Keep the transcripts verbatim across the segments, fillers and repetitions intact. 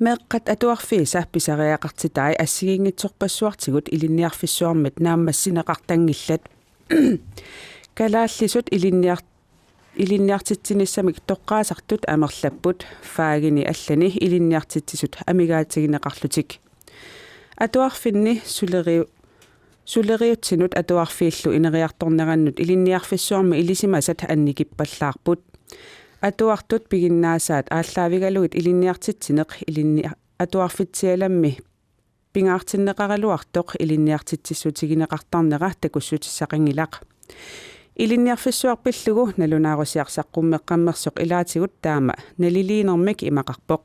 Meeqqat atuarfiisa pisariaqartitai assigiinngitsorpassuartigut ilinniarfissuarmit naammassineqartanngillat. Kalaallisut ilinniar-, ilinniartitsinissamik toqqaasartut amerlapput, fagini allani ilinniartitsisut amigaatigineqarlutik. Atuarfinni suleriu-, suleriutsinut atuarfiillu ineriartornerannut ilinniarfissuarmi ilisimasat annikippallaarput. Atuartut piginnaasaat aallaavigalugit ilinniartitsineq ilinni-, atuarfitsialammi pingaartinneqaraluartoq ilinniartitsissutigineqartarnera takussutissaqanngilaq. Ilinniarfissuaq pillugu nalunaarusiaq saqqummeqqammersoq ilaatigut taama naliliinermik imaqarpoq.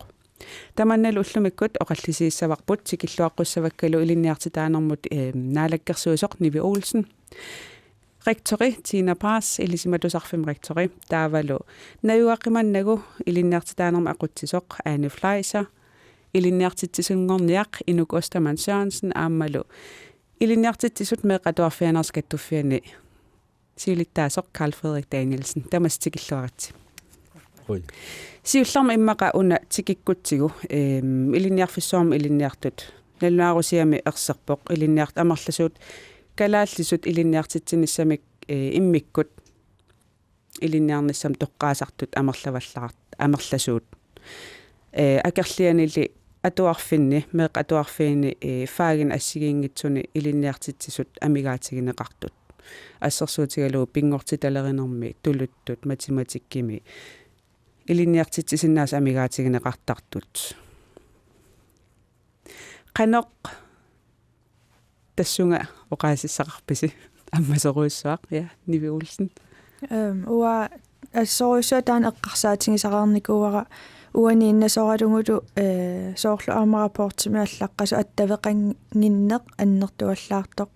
Tamannalu ullumikkut oqallisigissavarput, tikilluaqqussavakkalu ilinniartitaanermut, eh, naalakkersuisoq Nivi Olsen. Rektori Tina Paas, Ilisimatusarfimmi rektori, taavalu najugaqimannagu ilinniartitaanermut aqutsisoq Anne Fleischer, ilinniartitsisunngorniaq Inuk Ostermann Sørensen aammalu ilinniartitsisut meeqqat atuarfianeersut kattuffianni siulittaasoq Karl Frederik Danielsen. Tamassi tikilluaritsi. Oi. Siullermik immaqa una tikikkutsigu, ehm, ilinniarfissuarmi ilinniartut. Nalunaarusiami erserpoq ilinniart-, amerlasuut, kalaallisut ilinniartitsinissamik, eh, immikkut ilinniarnissamut toqqaasartut amerlavallaart-, amerlasuut. Eh, akerlianili atuarfinni, meeqqat atuarfiini, eh, fagini assigiinngitsuni ilinniartitsisut amigaatigineqartut. Assersuutigalugu pinngortitalerinermi tuluttut, matematikkimi ilinniartitsisinnaasut amigaatigineqartartut. Qanoq tassunga oqaasissaqarpisi? Ammasorujussuaq, ja, Nivi Olsen. Ehm, uanga assorujussuaq taanna eqqarsaatigisaqarnikuuara uaniinnasoralugulu, eh, soorlu aamma rapportimi allaqqasoq attaveqannginneq annertuallaartoq,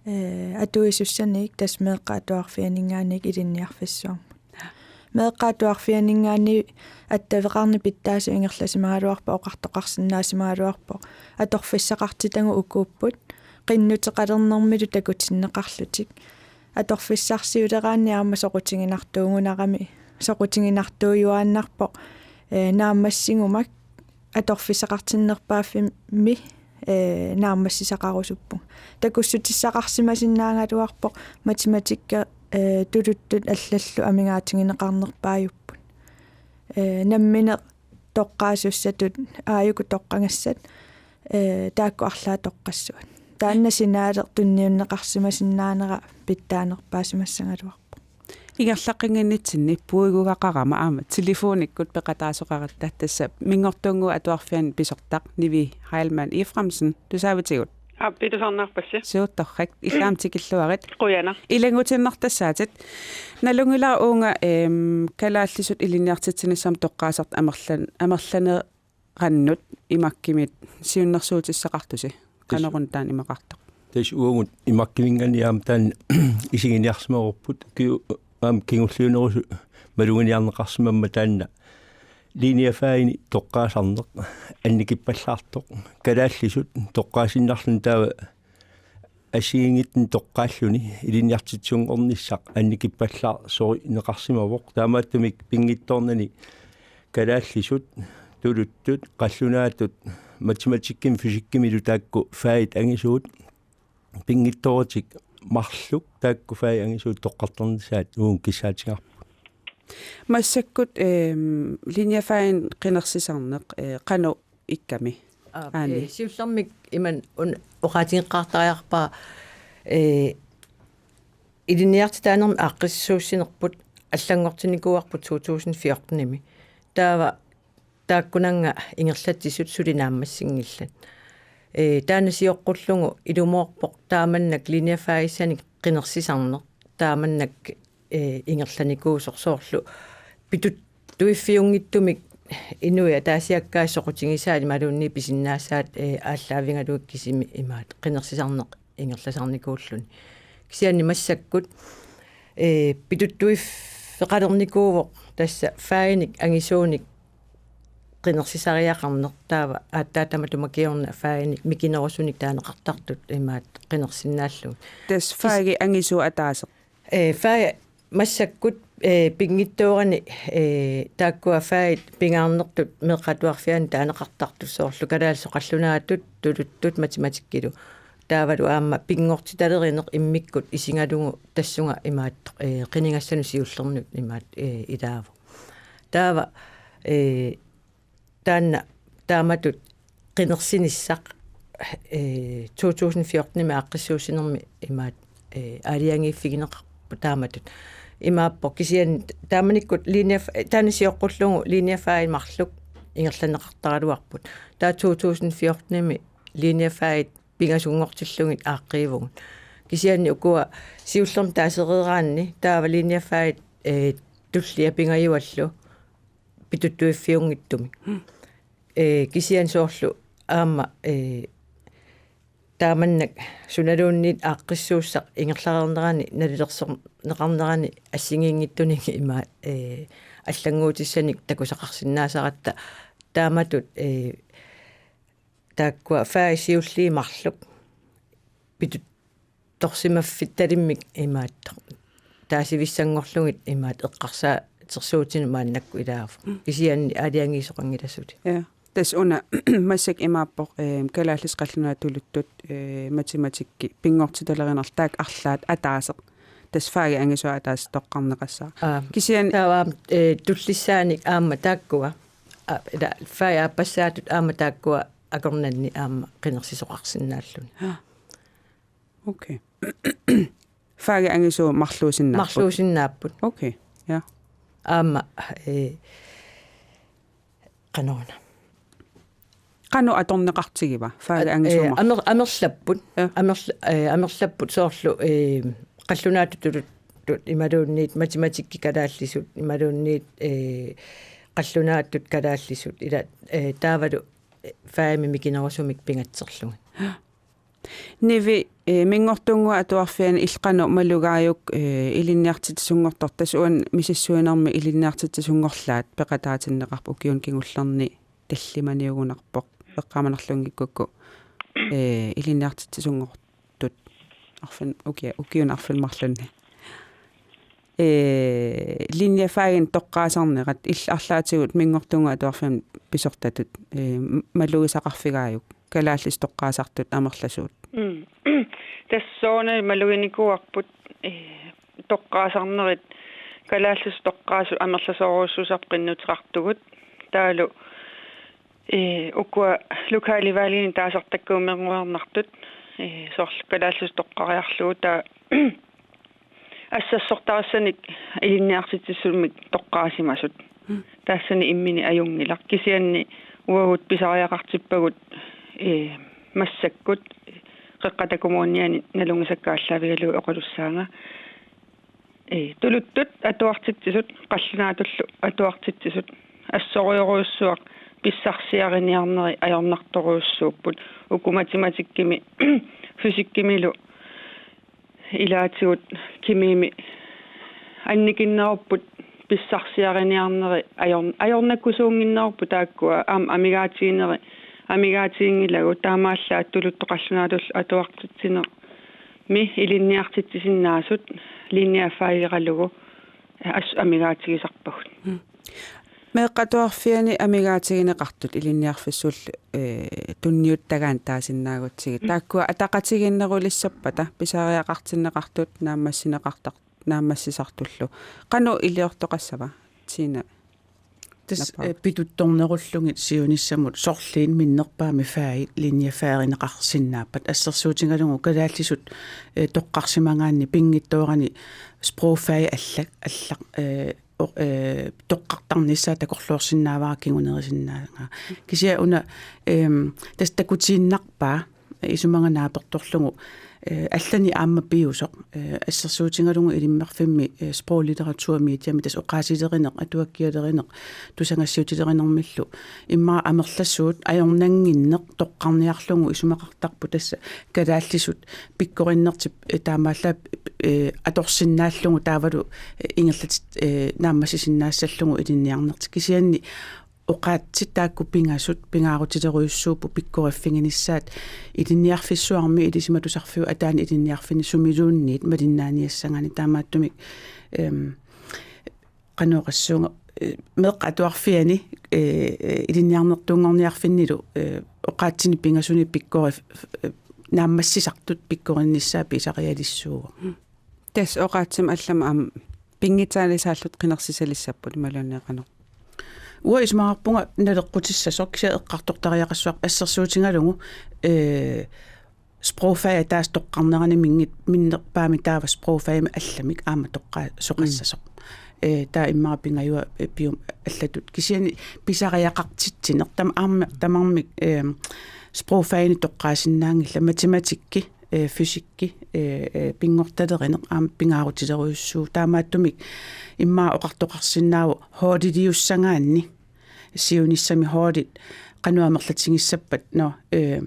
eh, atuisussanik tassa meeqqat atuarfianinngaanniit ilinniarfissuarmut. Meeqqat atuarfianinngaanniit attaveqarneq pitsaasoq ingerlasimagaluarpoq, oqartoqarsinnaasimagaluarpoq. Atorfissaqartitagut ukuupput, qinnuteqalernermilu takutinneqarlutik. Atorfissarsiuleraanni aamma soqutiginartuugunarami, soqutiginartuujuaannarpoq, eh, naammassiguma atorfissaqartinnerpaaffimmi, eh, naammassisaqarusuppunga. Takussutissaqarsimasinnaagaluarpoq matematikki, eh, tuluttut allallu amigaatigineqarnerpaajupput. Eh, nammineq toqqaasussatut aajuku toqqagassat, eh, taakku arlaat toqqassavat. Taanna signaali tunniunneqarsimasinnaanera pitsaanerpaasimassagaluarpoq. Ingerlaqqinnginnitsinni puigugaqarama aamma telefonikkut peqataasoqaratta, tassa Minngortuunnguup Atuarfiani pisortaq Nivi Heilmann Efraimsen, tusaavitigut? Aap, tusarnaarpassi. Suu, torrak, illit aamma tikilluarit. Qujanaq. Ilanngutiinnartassaatit. Nalunngilara uunga, ehm, kalaallisut ilinniartitsinissamut toqqaasartut amerlan-, amerlaneerannut imakkimit siunnersuutissaqartusi. Tassa. Qanoruna taanna imaqartoq? Tassa uagut imakkiminngaanniit aamma taanna isiginiarsimavarput, kiu-, aamma kingulliunerusut maluginiarneqarsimammat taanna linjefagini toqqaasarneq annikippallaartoq. Kalaallisut toqqaasinnarluni taava assigiinngitsunik toqqaalluni ilinniartitsisunngornissaq annikippallaarsorinneqarsimavoq. Taamaattumik pinngitsoornani kalaallisut, tuluttut, qallunaatut, matematikkimi fysikkimilu taakku fagit angisuut, pinngitsoorutik marluk taakku fagit angisuut toqqartornissaat uagut kissaatigaarput. Massakkut, ehm, linjefaginik qinersisarneq, eh, qanoq ikkami? Aap, Aani. Eh, siullermik imannak una oqaatigeqqaartariaqarpara, eh, ilinniartitaanermik aaqqissuussinerput allanngortinnikuuarput to tusind fjortenimi. Taava taakkunannga ingerlatsisut suli naammassinngillat. Eh, taanna sioqqullugu ilumoorpoq taamannak linjefagissanik qinersisarneq, taamannak, eh, ingerlanikuusoq, soorlu pituttuiffiunngitsumik inuit ataasiakkaat soqutigisaat imaluunniit pisinnaasaat, eh, aallaavigalugit kisimi imaattoq qinersisarneq ingerlasarnikuulluni. Kisianni massakkut, eh, pituttuiffeqalernikuuvoq tassa faginik angisuunik qinersisariaqarneq, taava aatsaat tamatuma kingorna faginik mikinerusunik taaneqartartut imaattoq qinersinnaallugit. Tassa fagit angisuut ataaseq? Eh, fagit massakkut ee, pinngitsoorani, ee, taakkua fagit pingaarnertut meeqqat atuarfianni taaneqartartut soorlu kalaallisut qallunaatut, tuluttut, matematikkilu. Taavalu aamma pinngortitalerineq immikkut isigalugu tassunga imaattoq, ee, qinigassanut siullernut imaat, ee, ilaavoq. Taava, ee, taanna taamatut qinersinissaq, ee, to tusind fjortenimi aaqqissuussinermi imaat, ee, aalajangiiffigineqarpoq taamatut. Imaappoq kisianni taamanikkut linje-, taanna sioqqullugu linjefaginik marluk ingerlanneqartaraluarput. Taava to tusind fjortenimi linjefagit pingasunngortillugit aaqqiivugut. Kisianni ukua siullermik taasereeraanni taava linjefagit, ee, tullia pingajuallu pituttuiffiunngitsumik. Ee, kisianni soorlu aamma, ee, taamannak sunaluunniit aaqqissuussaq ingerlareernerani nalilersorneqarnerani assigiinngitsunik ima, ee, allannguutissanik takusaqarsinnaasaratta taamatut, ee, taakkua fagit siulliit marluk pituttorsimaffittalimmik imaattoq taasivissanngorlugit imaat eqqarsaatersuutinut maannakkut ilaavoq. Mm. Kisianni aalajangiisoqanngilagut. Ja. Tassa una massakkut imaappoq, ee, kalaallisut qallunaatut tuluttut, ee, matematikki pinngortitalerinerlu taakku arlaat ataaseq. Tassa fagit angisuut ataaseq toqqarneqassaaq. Aa, kisianni taava, ee, tullissaanik aamma taakkua. Aa, ila, fagit aappassaatut aamma taakkua akornanni aamma qinersisoqarsinnaalluni. Aa. Okay. Fagit angisuut marluusinnaapput? Marluusinnaapput. Okay, ja. Aamma, ee, qanoruna. Qanoq atorneqartigiva? Fagit angisuut, ee, marluk. Amer-, amerlapput. Ja. Amerl-, ee, amerlapput soorlu, ee, qallunaatut tuluttut imaluunniit matematikki kalaallisut imaluunniit, ee, qallunaatut kalaallisut ila, ee, taavalu, ee, fagimik mikinerusumik pingatserlugit. Nivi, ee, Minngortuunnguup Atuarfiani illit qanoq malugaajuk, ee, ilinniartitsisunngortartut, tassa uani misissuinermi ilinniartitsisunngorlaat peqataatinneqarpoq ukiuni kingullerni tallimaniugunarpoq eqqaamanerlunngikkukku, ee, ilinniartitsisunngortut arfin-, ukia-, ukiuni arfineq-marlunni. Ee, linjefaginik toqqaasarnerat illit arlaatigut Minngortuunnguup Atuarfiani pisortatut, ee, m-, malugisaqarfigaajuk kalaallisut toqqaasartut amerlasuut? Mm. Tassa soorunami maluginikuuarput, ee, toqqaasarnerit kalaallisut toqqaasut amerlasoorujussuusarput qinnuteqartugut. Taavalu, ee, ukua lokaludvalgini taasartakkuummerujoornartut, ee, soorlu kalaallisut toqqariarlugu taava assersortarissanik ilinniartitsisumik toqqaasimasut. Mm. Tassani imminut ajunngilaq. Kisianni uagut pisariaqartippagut, ee, massakkut Qeqqata Kommuniani nalunngisakka aallaavigalugu oqalussaanga. Ee, tuluttut atuartitsisut, qallunaatullu atuartitsisut, assorujorujussuaq pissarsiariniarneri ajornartorujussuupput. Uku matematikkimi, fysikkimilu ilaatigut kemiimi annikinnerupput pissarsiariniarneri ajor-, ajornakusuunnginnerupput taakkua aamma amigaatigineri, amigaatiginngilagut taamaallaat tuluttut qallunaatullu atuartitsinermi ilinniartitsisinnaasut linjefageralugu assut amigaatigisarpagut. Mm. Meeqqat Atuarfiani amigaatigineqartut ilinniarfissuullu, ee, tunniuttagaanni taasinnaagutsigit. Mm. Taakkua ataqatigiinnerulissappata pisariaqartinneqartut naammassineqartar-, naammassisartullu. Qanoq iliortoqassava, Tina? Tassa, nappaaq, ee, pituttornerullugit siunissamut sorliit minnerpaamik fagit linjefagerineqarsinnaappat assersuutigalugu kalaallisut, ee, toqqarsimagaanni pinngitsoorani sprogfagit allak-, allaq, ee, o-, ee, toqqartarnissaa takorloorsinnaavara kingunerisinnaagami. Kisianni una, ehm, tassa takutiinnarpaa isumaga naapertorlugu, ee, allanik aamma piusoq, ee, assersuutigalugu Ilimmerfimmi, ee, sproglitteratur mediami tassa oqaasilerineq, atuakkialerineq, tusagassiuutilerinermillu. Immaqa amerlasuut ajornannginneq toqqarniarlugu isumaqartarpoq tassa kalaallisut pikkorinnertik, ee, taamaallaat, ee, atorsinnaallugu taavalu, ee, ingerlatit-, ee, naammassisinnaassallugu ilinniarnertik. Kisianni oqaatsit taakku pingasut pingaarutilerujussuupput pikkoriffiginissaat ilinniarfissuarmi Ilisimatusarfiup ataani ilinniarfini sumiluunniit malinnaaniassagaanni taamaattumik, ehm, qanoq oqassuunga, eh, meeqqat atuarfianni, eh, eh, ilinniarnertuunngorniarfinnilu, eh, oqaatsinik pingasunik pikkori-, eh, naammassisartut pikkorinissaat pisarialissuuvoq. Tassa oqaatsimik allamik aamma pinngitsaalisaallutik qinersisalissapput imaluunniit qanoq? Uanga isumaqarpunga naleqqutissasoq, kisianni eqqartortariaqassuarput assersuutigalugu, eh, sprogfag ataaseq toqqarnerani minngit-, minnerpaamik taava sprogfagimik allamik aamma toqqaasoqassasoq. Mm. Eh, taava immaqa pingajuat, eh, piumasat allatut. Kisianni pisariaqartitsineq tam-, aamma tamarmik, eh, sprogfaginik toqqaasinnaanngillat, matematikki, eh, fysikki, eh, eh, pinngortalerineq aamma pingaarutilerujussuuvoq. Taamaattumik immaqa oqartoqarsinnaavoq holdiliussagaanni, siunissami holdi qanoq amerlatigissappat, nå, eh,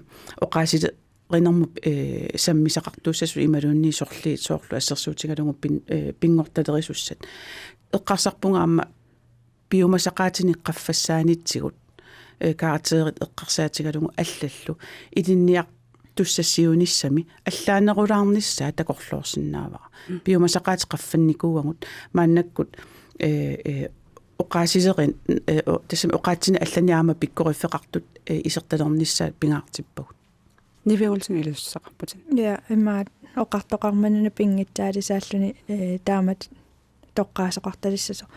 oqaasilerinermut, eh, sammisaqartuussasut imaluunniit sorliit soorlu assersuutigalugu pin-, eh, pinngortalerisussat. Eqqarsarpunga aamma piumasaqaatinik qaffassaanitsigut, eh, karakterit eqqarsaatigalugu allallu ilinniartussat siunissami allaanerulaarnissaat takorloorsinnaavara. Mm. Piumasaqaatit qaffannikuuagut maannakkut, eh, eh, oqaasilerin-, eh, o-, tassami oqaatsinik allanik aamma pikkoriffeqartut, eh, isertalernissaat pingaartippagut. Nivi Olsen, ilussaqarputit. Ja, immaqa oqartoqarmat una pinngitsaalisaalluni, eh, taamatut toqqaasoqartalissasoq.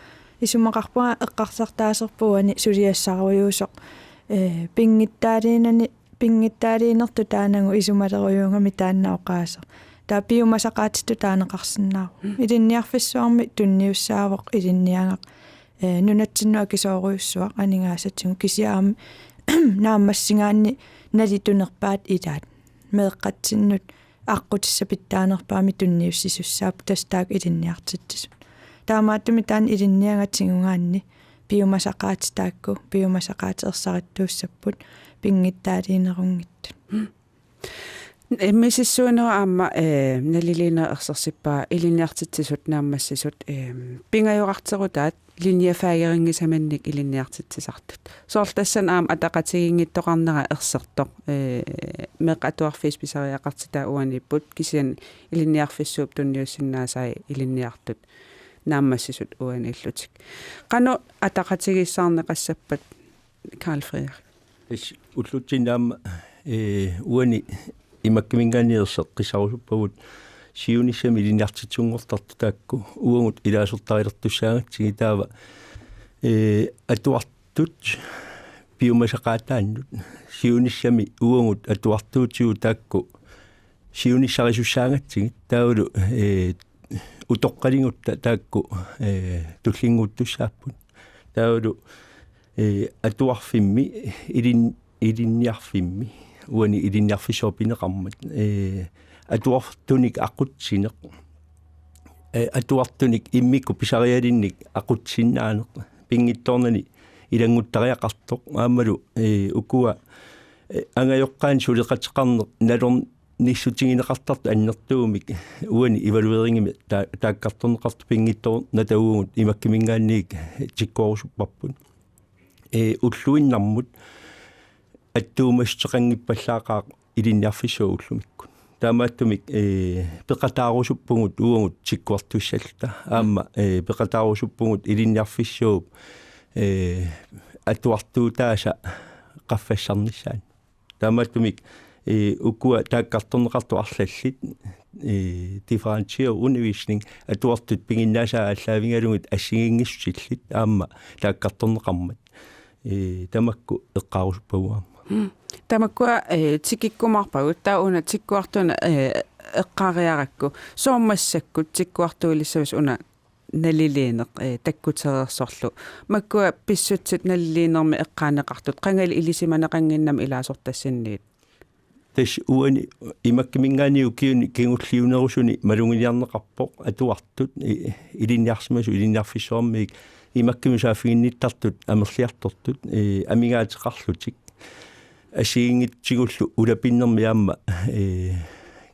Isumaqarpunga eqqarsartaaserput uani suliassarujuusoq, eh, pinngitsaaliinani, pinngitsaaliinertut taannagu isumalerujuugami taanna oqaaseq. Taava piumasaqaatitut taaneqarsinnaavoq. Mm. Ilinniarfissuarmi tunniussaavoq ilinniagaq, eh, nunatsinnut akisoorujussuaq aningaasatigut, kisianni aamma naammassigaanni nalitunerpaat ilaat. Meeqqatsinnut aqqutissat pitsaanerpaamik tunniussisussaapput, tassa taakku ilinniartitsisut. Taamaattumik taanna ilinniagaq tigugaanni piumasaqaatit taakku, piumasaqaatit ersarittuussapput pinngitsaaliinerunngitsut. Misissuinerup aamma, eh, naliliineq ersersippaa ilinniartitsisut naammassisut, eh, pingajorarterutaat linjefagerinngisaminnik ilinniartitsisartut. Soorlu tassani aamma ataqatigiinngitsoqarnera ersertoq, eh, meeqqat atuarfiisa pisariaqartitai uaniipput, kisianni ilinniarfissuup tunniussinnaasai ilinniartut naammassisut uaniillutik. Qanoq ataqatigiissaarneqassappat, Karl Frederik? Tassa ullutsinni aamma, eh, uani imakkaminngaanniit erseqqissarusuppagut siunissami ilinniartitsisunngortartut taakku uagut ilaasortarilertussaagatsigit, taava, eh, atuartut piumasaqaataannut siunissami uagut atuartuutigut taakku siunissarisussaagatsigu taavalu, eh, utoqqaligutta taakku, eh, tullinnguuttussaapput. Taavalu, eh, atuarfimmi ilin-, ilinniarfimmi uani ilinniarfissuaq pineqarmat, eh, atuartunik aqutsineq, eh, atuartunik immikkut pisarialinnik aqutsinnaaneq pinngitsoornani ilannguttariaqartoq aammalu, eh, ukua, eh, angajoqqaani suleqateqarneq nalornissutigineqartartut annertuumik uani evalueringimi ta-, taakkartorneqartut pinngitsoornata uagut imakkaminngaanniit tikkuarusupparput. Eh, ulluinnarmut attuumassuteqanngippallaaqaaq ilinniarfissuaq ullumikkut. Taamaattumik, eh, peqataarusuppugut uagut tikkuartuissalluta. Aamma, eh, peqataarusuppugut ilinniarfissuup, eh, atuartuutaasa qaffassarnissaanut. Taamaattumik, eh, ukua taakkartorneqartut arlallit, eh, differentieret undervisning, atuartut piginnaasaat aallaavigalugit assigiinngissusillit aamma taakkartorneqarmat, eh, tamakku eqqaarusuppagut aamma. Mm. Tamakkua, eh, tikikkumaarpagut, taava una tikkuartunik, eh, eqqaariarakku. Soorlu massakkut tikkuartuilissavisi una naliliineq, eh, takkutereersorlu. Makkua pissutsit naliliinermi eqqaaneqartut, qangali ilisimaneqannginnami ilaasortassinniit? Tassa uani imakkaminngaanniit ukiuni kingulliunerusuni maluginiarneqarpoq atuartut, i-, ilinniarsimasut ilinniarfissuarmiit imakkami saaffiginnittartut amerliartortut, eh, amigaateqarlutik. Assigiinngitsigullu ulapinnermi aamma, eh,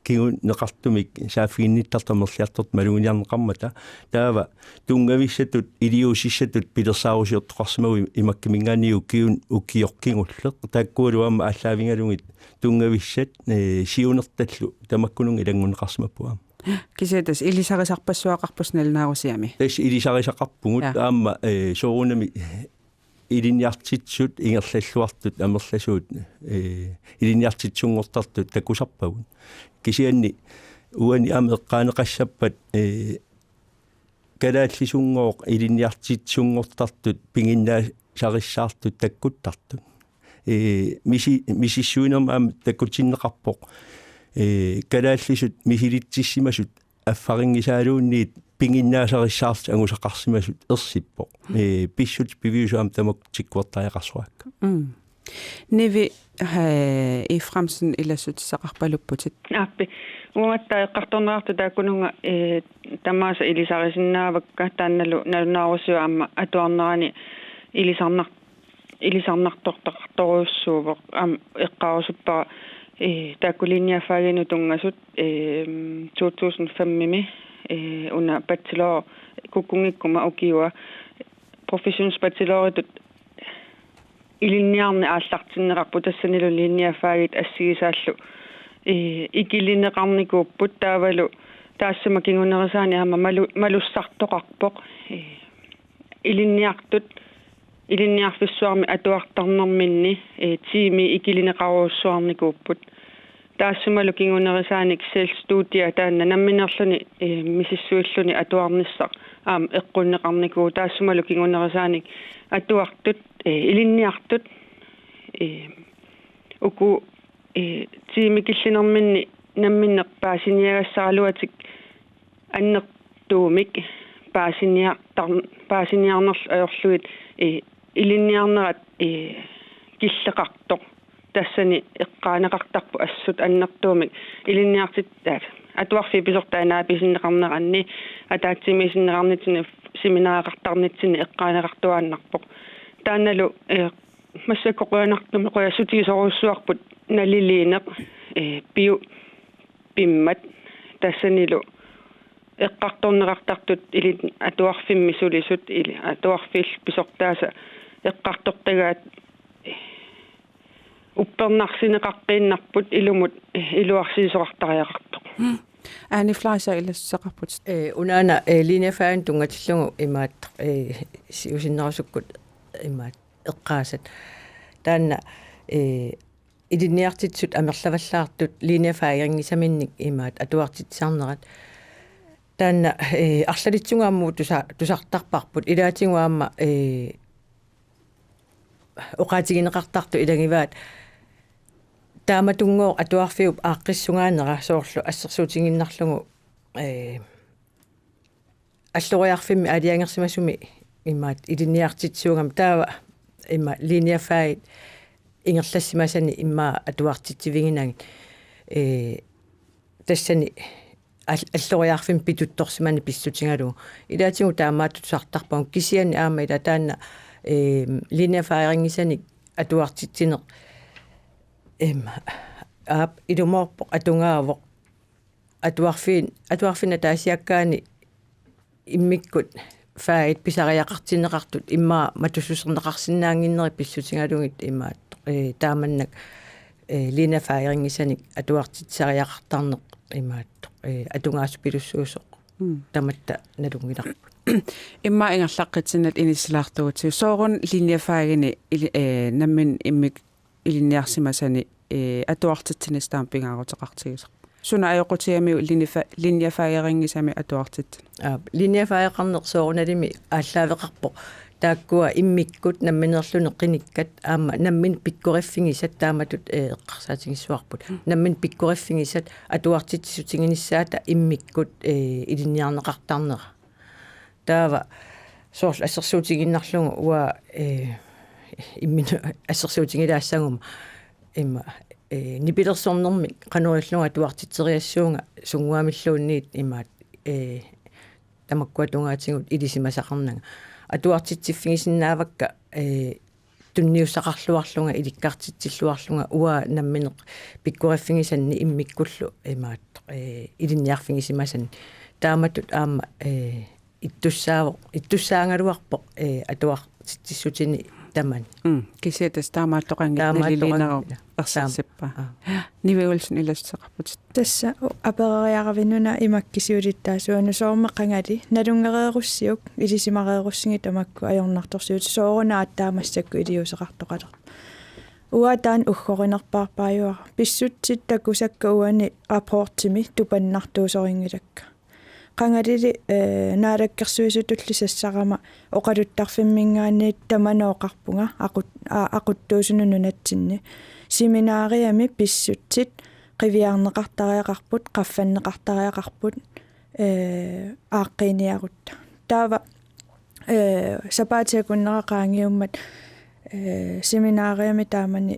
kinguneqartumik saaffiginnittartut amerliartortut maluginiarneqarmata. Taava tunngavissatut, iliuusissatut pilersaarusiortoqarsimaguit imakkaminngaanniit ukiun-, ukioq kingulleq. Taakkualu aamma aallaavigalugit tunngavissat, eh, siunertallu tamakkununnga ilanngunneqarsimapput aamma. Kisianni tassa ilisarisarpassuaqarpusi nalunaarusiami. Tassa ilisarisaqarpugut. Ja. Aamma, eh, soorunami ilinniartitsisut ingerlalluartut amerlasuut, eh, ilinniartitsisunngortartut takusarpagut. Kisianni uani aamma eqqaaneqassappat, eh, kalaallisunngooq ilinniartitsisunngortartut piginnaassarissaartut takkuttartut. Eh, misi-, misissuinermi aamma takutinneqarpoq. Eh, kalaallisut misilitsissimasut affarinngisaaluunniit piginnaasarissaarlutik angusaqarsimasut ersippoq. Mm. Eh, pissutsit piviusut aamma tamakku tikkuartariaqarsuakka. Mm. Nivi, eh, Efraimsen ilassutissaqarpalupputit. Aappi. Uangattaaq eqqartorneqartut taakkununnga, eh, tamaasa ilisarisinnaavakka taannalu nalunaarusiaq aamma atuarnerani ilisarnar-, ilisarnartortaqartorujussuuvoq aamma eqqaarusuppara, eh, taakku linjefaginut tunngasut, eh, to tusind fem-imi, eh, una bachelor kukkunngikkuma ukiua professions bacheloritut ilinniarneq aallartinneqarpoq tassanilu linjefagit assigisaallu, eh, ikilineqarnikuupput taavalu taassuma kingunerisaanik aamma malu-, malussartoqarpoq, eh, ilinniartut ilinniarfissuarmi atuartarnerminni, eh, tiimi ikilineqarujussuarnikuupput. Taassumalu kingunerisaanik selvstudia taanna nammineerluni, eh, misissuilluni atuarnissaq aamma eqqunneqarnikuuvoq. Taassumalu kingunerisaanik atuartut, eh, ilinniartut, eh, uku, eh, tiimikillinerminni namminneq paasiniagassaraluatik annertuumik paasiniartar-, paasiniarnerlu ajorlugit, eh, ilinniarnerat, eh, killeqartoq. Tassani eqqaaneqartarpoq assut annertuumik ilinniartit-, eh, atuarfiit pisortaat naapisinneqarneranni, ataatsimiisinneqarnitsinni, seminareqartarnitsinni eqqaaneqartuaannarpoq. Taannalu, eh, massakkut qujanartumik qujassutigisorujussuarput naliliineq, eh, piu pimmat tassanilu eqqartorneqartartut ilinni atuarfimmi sulisut ili-, atuarfiillu pisortaasa eqqartortagaat uppernarsineqaqqiinnarput ilumut iluarsiisoqartariaqartoq. Mm. Aani Fleischer ilassaqarput. Eh, unaana, eh, linjefaginik tunngatillugu imaattoq, eh, siusinnerusukkut imaattoq eqqaasat. Taanna, eh, ilinniartitsisut amerlavallaartut linjefagerinngisaminnik imaattoq atuartitsisarnerat. Taanna, eh, arlalitsinni aamma tusa-, tusartarparput. Ilaatigut aamma, eh, oqaatigineqartartut ilagivaat. Taamatunngooq atuarfiup aaqqissugaanera soorlu assersuutigiinnarlugu, eh, alloriarfimmi aalajangersimasumi imaattoq ilinniartitsisuugami taava imaattoq linjefagit ingerlassimasani immaqa atuartitsiviginagit. Eh, tassani al-, alloriarfimmi pituttorsimaneq pissutigalugu. Ilaatigut taamaattut tusartarpagut kisianni aamma ila taanna, eh, linjefagerinngisanik atuartitsineq, em, aap, ilumoorpoq, atugaavoq. Atuarfiin-, atuarfinni ataasiakkaani immikkut fagit pisariaqartinneqartut immaqa matussuserneqarsinnaannginnerit pissutigalugit imaattoq, eh, taamannak, eh, linjefagerinngisanik atuartitsisariaqartarneq imaattoq, eh, atugaassupilussuusoq. Mm. Tamatta nalunngilarput. Immaqa ingerlaqqitsinnut inissilaarutsigu. Sooruna linjefaginik ili-, eh, nammineq immikkut ilinniarsimasani, eh, atuartitsinissaq taama pingaaruteqartigisarpa? Suna ajoqutigamiuk linjefa-, linjefagerinngisamik atuartitsineq? Aap, linjefageqarneq soorunalimi aallaaveqarpoq. Taakkua immikkut nammineerluni qinikkat aamma nammineq pikkoriffigisat taamatut, eh, eqqarsaatigissavarput. Mm. Nammineq pikkoriffigisat atuartitsissutiginissaata immikkut, eh, ilinniarneqartarnera. Taava soorlu assersuutigiinnarlugu uanga, eh, imminut assersuutigilaassaguma immaqa, eh, nipilersornermik qanoq ilillugu atuartitseriassuunga sunnguamilluunniit imaattoq, eh, tamakkua tungaatigut ilisimasaqarnanga. Atuartitsiffigisinnaavarput, eh, tunniussaqarluarlunga, ilikkartitsilluarlunga, uanga nammineq pikkoriffigisanni immikkullu imaattoq, eh, ilinniarfigisimasanni. Taamatut aamma, eh, ittussaavoq, ittussaagaluarpoq, eh, atuartitsissutini taman. Mm, kisianni tassa taamaattoqanngitsoq. Taamaattoqanngitsoq. Naliliinerup ersersippaa. Aa. Nivi Olsen, ilassuteqarputit. Tassa u-, apereriaravinuna imakkisiulittaasuanu soormi qangali nalunngereerussiuk ilisimareerussigit tamakku ajornartorsiut soorunaattaaq massakkut iliuuseqartoqalerpoq. Uanga taanna uggorinerpaarpaajuara. Pissutsit takusakka uani rapportimi tupannartuusorinngilakka. Qangalili, eh, naalakkersuisutulli sassarama oqaluttarfimminngaanniit tamanna oqarpunga aqut-, a-, aquttuusunut nunatsinni. Seminariami pissutsit qiviarneqartariaqarput, qaffanneqartariaqarput, eh, aaqqiiniarutta. Taava, eh, sapaatip akunnera qaangiummat, eh, seminariami taamani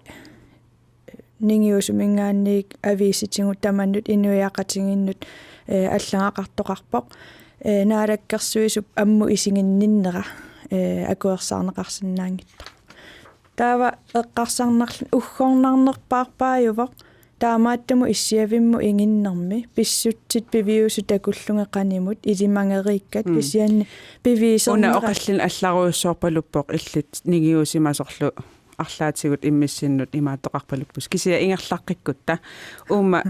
ningiusuminngaanniit aviisitigut tamannut inuiaqatigiinnut, eh, allagaqartoqarpoq. Eh, naalakkersuisup ammut isiginninnera, eh, akuersaarneqarsinnaanngitsoq. Taava eqqarsarnarl-, uggornarnerpaarpaajuvoq, taamaattumik issiavimmut inginnermi pissutsit piviusut takullugit qanimut ilimageriikkat. Mm. Kisianni piviusornera- Una oqallinneq allarujussuarpaluppoq illit ningiusimasorlu arlaatigut immissinnut imaattoqarpaluppoq. Kisianni ingerlaqqikkutta uuma,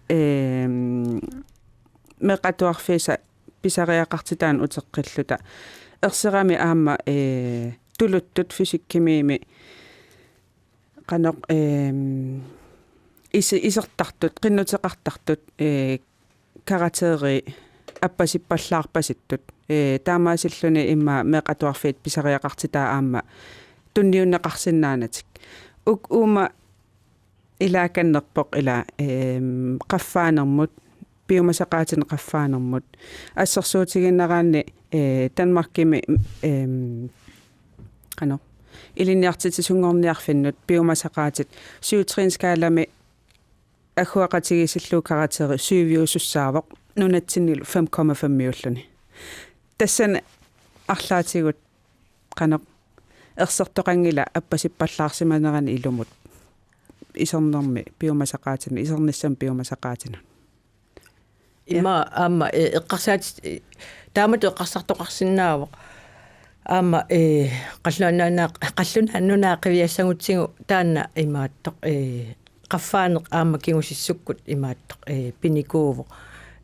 ehm, meeqqat atuarfiisa pisariaqartitaannik uteqqilluta. Erserami aamma, eh, tuluttut fysikkimiimi qanoq, ehm, isi-, isertartut, qinnuteqartartut, eh, karakterit appasippallaarpasittut. Eh, taamaasilluni immaqa meeqqat atuarfiit pisariaqartitai aamma tunniunneqarsinnaanatik. Uk-, uuma ilaakannerpoq ila, ehm, qaffaanermut, piumasaqaatinik qaffaanermut. Assersuutigiinnaraanni, eh, Danmarkimi, ehm, qanoq, ilinniartitsisunngorniarfinnut piumasaqaatit syv-trinsskalami agguaqatigiissillugu karakteri syviusussaavoq nunatsinnilu fem komma fem-iulluni. Tassani arlaatigut qanoq ersertoqanngilaq appasippallaarsimanerani ilumut isernermi piumasaqaatinut, isernissami piumasaqaatinut. Ima aamma, eh, eqqarsaat-, eh, taamatut eqqarsartoqarsinnaavoq. Aamma, eh, qallunaanaa-, qallunaat nunaat qiviassagutsigu taanna imaattoq, eh, qaffaaneq aamma kingusissukkut imaattoq, eh, pinikuuvoq.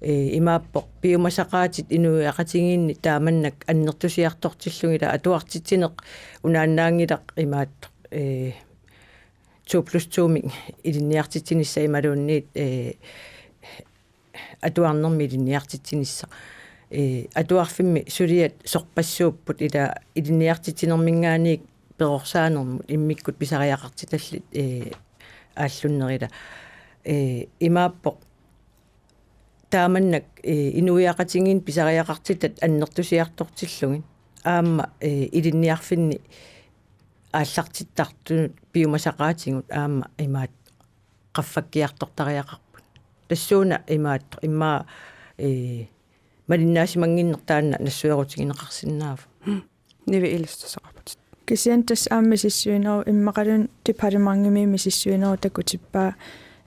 Eh, imaappoq piumasaqaatit inuiaqatigiinni taamannak annertusiartortillugit atuartitsineq unaannaanngilaq imaattoq, eh, to plus to-mik ilinniartitsinissaq imaluunniit, eh, atuarnermi ilinniartitsinissaq. Eh, atuarfimmi suliat sorpassuupput ila ilinniartitsinerminngaanniit perorsaanermut immikkut pisariaqartitallit, eh, aallunnerila. Eh, imaappoq taamannak, eh, inuiaqatigiinni pisariaqartitat annertusiartortillugit. Aamma, eh, ilinniarfinni aallartittartunut piumasaqaatigut aamma imaat qaffakkiartortariaqarput. Tassuuna imaattoq immaqa, eh, malinnaasimannginneq taanna nassuerutigineqarsinnaavoq. Nivi, ilassuteqarputit. Kisianni tassa aamma misissuinerup immaqaluunniit departementimit misissuinerup takutippaa,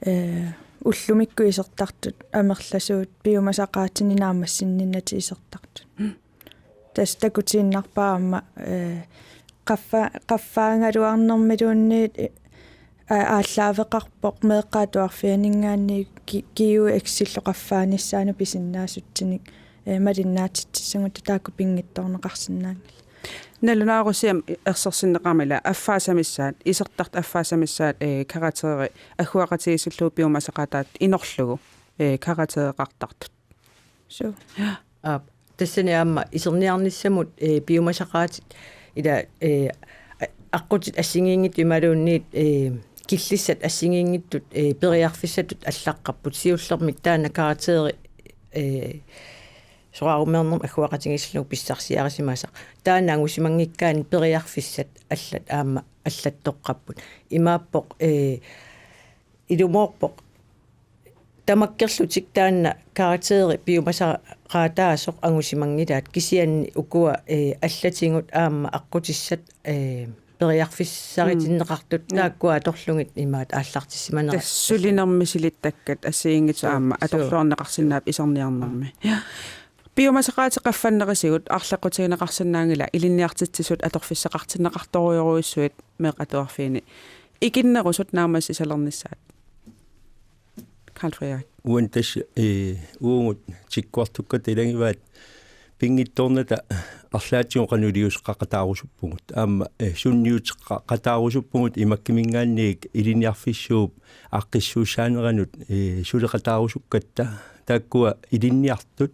eh, ullumikkut isertartut amerlasuut piumasaqaatinik naammassinninnatik isertartut. Mm. Tassa takutiinnarpaa aamma, eh, qaffa-, qaffaagaluarnermiluunniit, eh, a-, aallaaveqarpoq meeqqat atuarfianinngaanniit ki-, G U X-illu qaffaanissaanut pisinnaasutsinik, eh, malinnaatitsissagutta taakku pinngitsoorneqarsinnaanngillat. Nalunaarusiam ersersinneqarmat ila affaassamissaat, isertartut affaassamissaat, eh, karakteri agguaqatigiissillugu piumasaqaataat inorlugu, eh, karaktereqartartut. Suu. Aap, tassani aamma iserniarnissamut, eh, piumasaqaatit ila, eh, a-, aqqutit assigiinngitsut imaluunniit, eh, killissat assigiinngitsut, eh, periarfissatut allaqqapput, siullermik taanna karakteri, eh, soraarummeernermut agguaqatigiissillugu pissarsiarisimasaq. Taanna angusimanngikkaanni periarfissat allat aamma allattoqqapput. Imaappoq, eh, ilumoorpoq tamakkerlutik taanna karakteri piumasaqaataasoq angusimanngilaat, kisianni ukua, eh, allatigut aamma aqqutissat, eh, periarfissaritinneqartut. Mm. Taakkua atorlugit imaat aallartissimanerat. Tassa sulinermi silittakkat assigiinngitsut. Suu, aamma suu. Atorluarneqarsinnaapput iserniarnermi. Ja. Piumasaqaatit qaffannerisigut arlaqutigineqarsinnaanngilaq ilinniartitsisut atorfissaqartinneqartorujorujussuit meeqqat atuarfiini ikinnerusut naammassisalernissaat. Karl Frederik. Uani tassa, eh, uagut tikkuartukkatta ilagivaat pinngitsoornata arlaatigut qanoq iliuuseqaqataarusuppugut. Aamma, eh, sunniuteqaqataarusuppugut imakkiminngaanniit ilinniarfissuup aaqqissuussaaneranut, eh, suleqataarusukkatta taakkua ilinniartut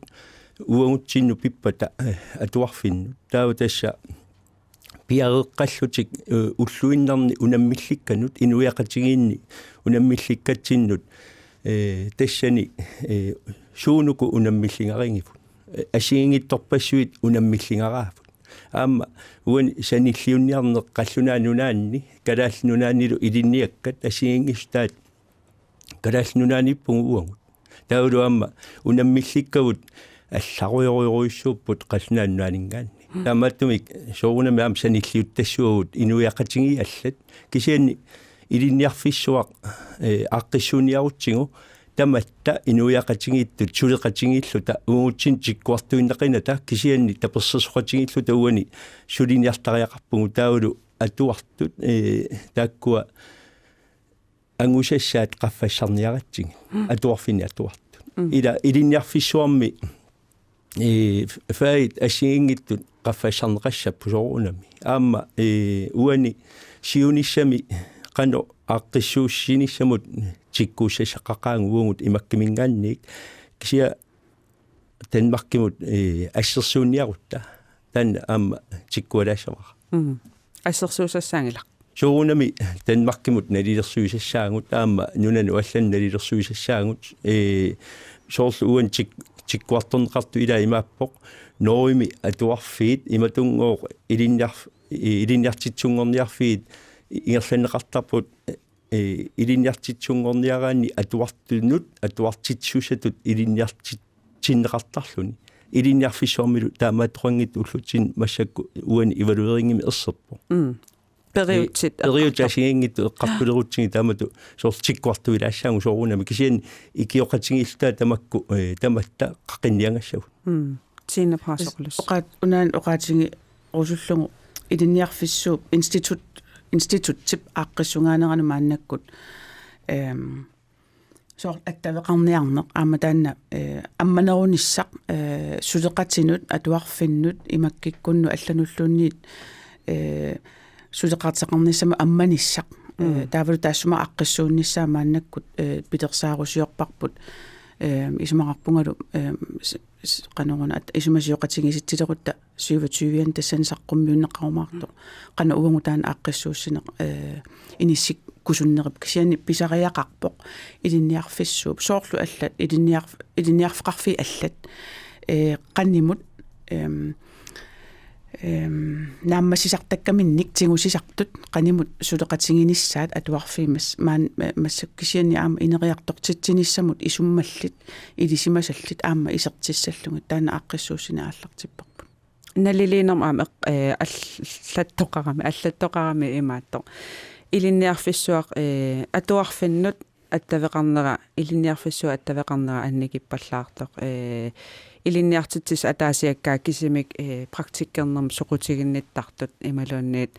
uagutsinnut pippata, eh, atuarfinnut. Taava tassa piareeqqallutik, eh, ulluinnarni unammillikkanut, inuiaqatigiinni unammillikkatsinnut, eh, tassani, eh, suunuku unammilligarigivut. Eh, assigiinngitsorpassuit unammilligaraavut. Aamma uani sanilliunniarneq qallunaat nunaanni, Kalaallit Nunaannilu ilinniakkat assigiinngissutaat Kalaallit Nunaanniippugut uagut. Taavalu aamma unammillikkavut allarujorujorujussuupput qallunaat nunaanninngaanniit. Taamaattumik soorunami aamma sanilliuttassuagut inuiaqatigiit allat. Kisianni ilinniarfissuaq, eh, aaqqissuunniarutsigu tamatta inuiaqatigiittut suleqatigiilluta uagutsinnut tikkuartuinnaqinata kisianni tapersersoqatigiilluta uani suliniartariaqarpugut taavalu atuartut, eh, taakkua angusassaat qaffassarniaratsigit. Mm. Atuarfinni atuartut. Mm. Ila ilinniarfissuarmi, eh, f-, fagit assigiinngitsut qaffassarneqassapput soorunami. Aamma, eh, uani siunissami qanoq aaqqissuussinissamut tikkuussassaqaqaagut uagut imakkiminngaanniit. Kisianni Danmarkimut, eh, assersuunniarutta. Taanna aamma tikkualaassavara. Mm. Assersuusassaanngilaq. Soorunami Danmarkimut nalilersuisassaagut, aamma nunanut allanut nalilersuisassaagut, eh, soorlu uani tik-, tikkuartorneqartoq ila imaappoq, Norgemi atuarfiit, imatunngooq ilinniarf-, ilinniartitsisunngorniarfiit ingerlanneqartarput, eh, ilinniartitsisunngorniaraanni atuartunut, atuartitsissutut ilinniartitsinneqartarluni. Ilinniarfissuarmilu taamaattoqanngitsoq ullutsinni massakkut uani evalueringimi erserpoq. Mm. Periutsit. Eh, periutsit eqqartar-, assigiinngitsut eqqartulerutsigit taamatut soorlu tikkuartuilaassaagut soorunami. Kisianni ikioqatigiilluta tamakku, eh, tamatta qaqinniagassagut. Mm. Siina Paasoqulus. Oqaat-, unaana oqaatigerusullugu ilinniarfissuup institut-, institutsip aaqqissugaanerani maannakkut, ehm, soorlu attaveqarniarneq aamma taanna, eh, ammanerunissaq, eh, suleqatinut, atuarfinnut, imakkikkunnut allanulluunniit, eh, suleqateqarnissamut ammanissaq. Mm. Eh, taavalu taassuma aaqqissuunnissaa maannakkut, eh, pilersaarusiorparput, eh, isumaqarpungalu, eh, s-, s-, qanoruna at-, isumasioqatigiissitsilerutta syvogtyve-ani tassani saqqummiunneqarumaartoq. Qanoq uagut taanna aaqqissuussineq, eh, inissikkusunnerup kisianni pisariaqarpoq ilinniarfissuup. Soorlu allat ilinniarf-, ilinniarfeqarfiit allat, eh, qanimut, ehm, ehm, naammassisartakkaminnik tigusisartut qanimut suleqatiginissaat atuarfiit mas-, maan-, ma-, massakkut kisianni aamma ineriartortitsinissamut isummallit ilisimasallit aamma isertissallugit taanna aaqqissuussineq aallartipparput. Naliliinermut aamma eq-, eh, allattoqarami, allattoqarami imaattoq. Ilinniarfissuaq, eh, atuarfinnut attaveqarnera, ilinniarfissuup attaveqarnera annikippallaartoq. Eh, ilinniartitsisut ataasiakkaat kisimik, eh, praktikkernermut soqutiginnittartut imaluunniit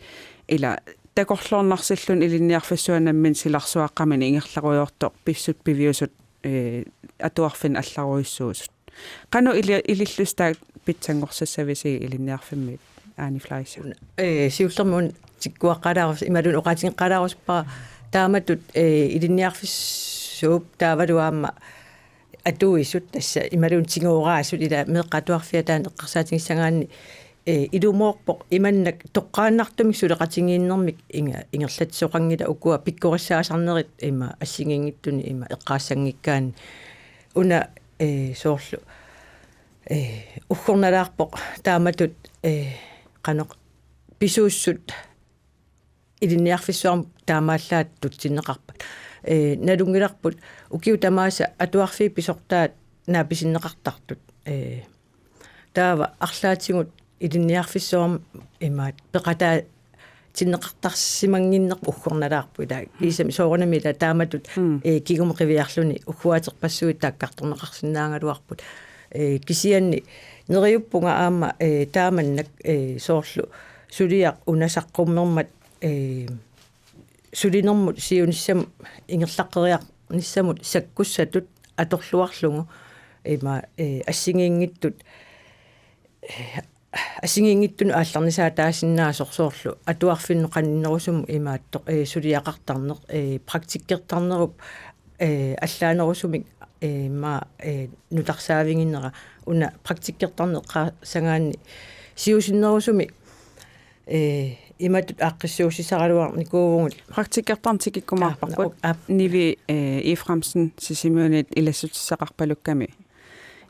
ila takorloornarsilluni ilinniarfissuaq nammineq silarsuaqqamini ingerlarujoortoq pissutsit piviusut, eh, atuarfinnut allarujussuusut. Qanoq ili-, ilillusi taakku pitsanngorsassavisigit ilinniarfimmiit, Aani Fleischer? Eh, siullermik una tikkuaqqalaarus-, imaluunniit oqaatigeqqalaarusuppara taamatut, eh, ilinniarfissuup taavalu aamma atuisut tassa imaluunniit tigooraasut ila meeqqat atuarfiat taanna eqqarsaatigissagaanni, eh, ilumoorpoq imannak toqqaannartumik suleqatigiinnermik inga-, ingerlatsisoqanngilaq ukua pikkorissaasarnerit ima assigiinngitsuni ima eqqaassanngikkaanni. Una, eh, soorlu, eh, uggornalaarpoq taamatut, eh, qanoq pisuussut ilinniarfissuarmut taamaallaat tutsinneqarpat. Eh, nalunngilarput ukiut tamaasa atuarfiit pisortaat naapisinneqartartut. Eh, taava arlaatigut ilinniarfissuarmut imaat peqataatinneqartarsimannginnerput uggornalaarpoq ila. Kiisami soorunami ila taamatut, mm, eh, kingumut qiviarluni ugguaaterpassuit taakkartorneqarsinnaagaluarput. Ee, kisianni neriuppunga aamma, ee, taamannak, ee, soorlu suliaq una saqqummermat, ee, sulinermut siunissamut ingerlaqqeriarnissamut sakkussatut atorluarlugu ima, ee, assigiinngitsut, ee, assigiinngitsunut aallarnisaataasinnaasoq soorlu atuarfinnut qaninnerusumik imaattoq, ee, suliaqartarneq, ee, praktikkertarnerup, ee, allaanerusumik, ee, ima, ee, nutarsaaviginera una praktikkertarneq eqqaasagaanni siusinnerusumik, ee, imatut aaqqissuussisaraluarnikuuvugut. Praktikkertarneq tikikkumaarparput. Aap, aap. Nivi, ee, Efraimsen Sisimiunit ilassutissaqarpalukkami.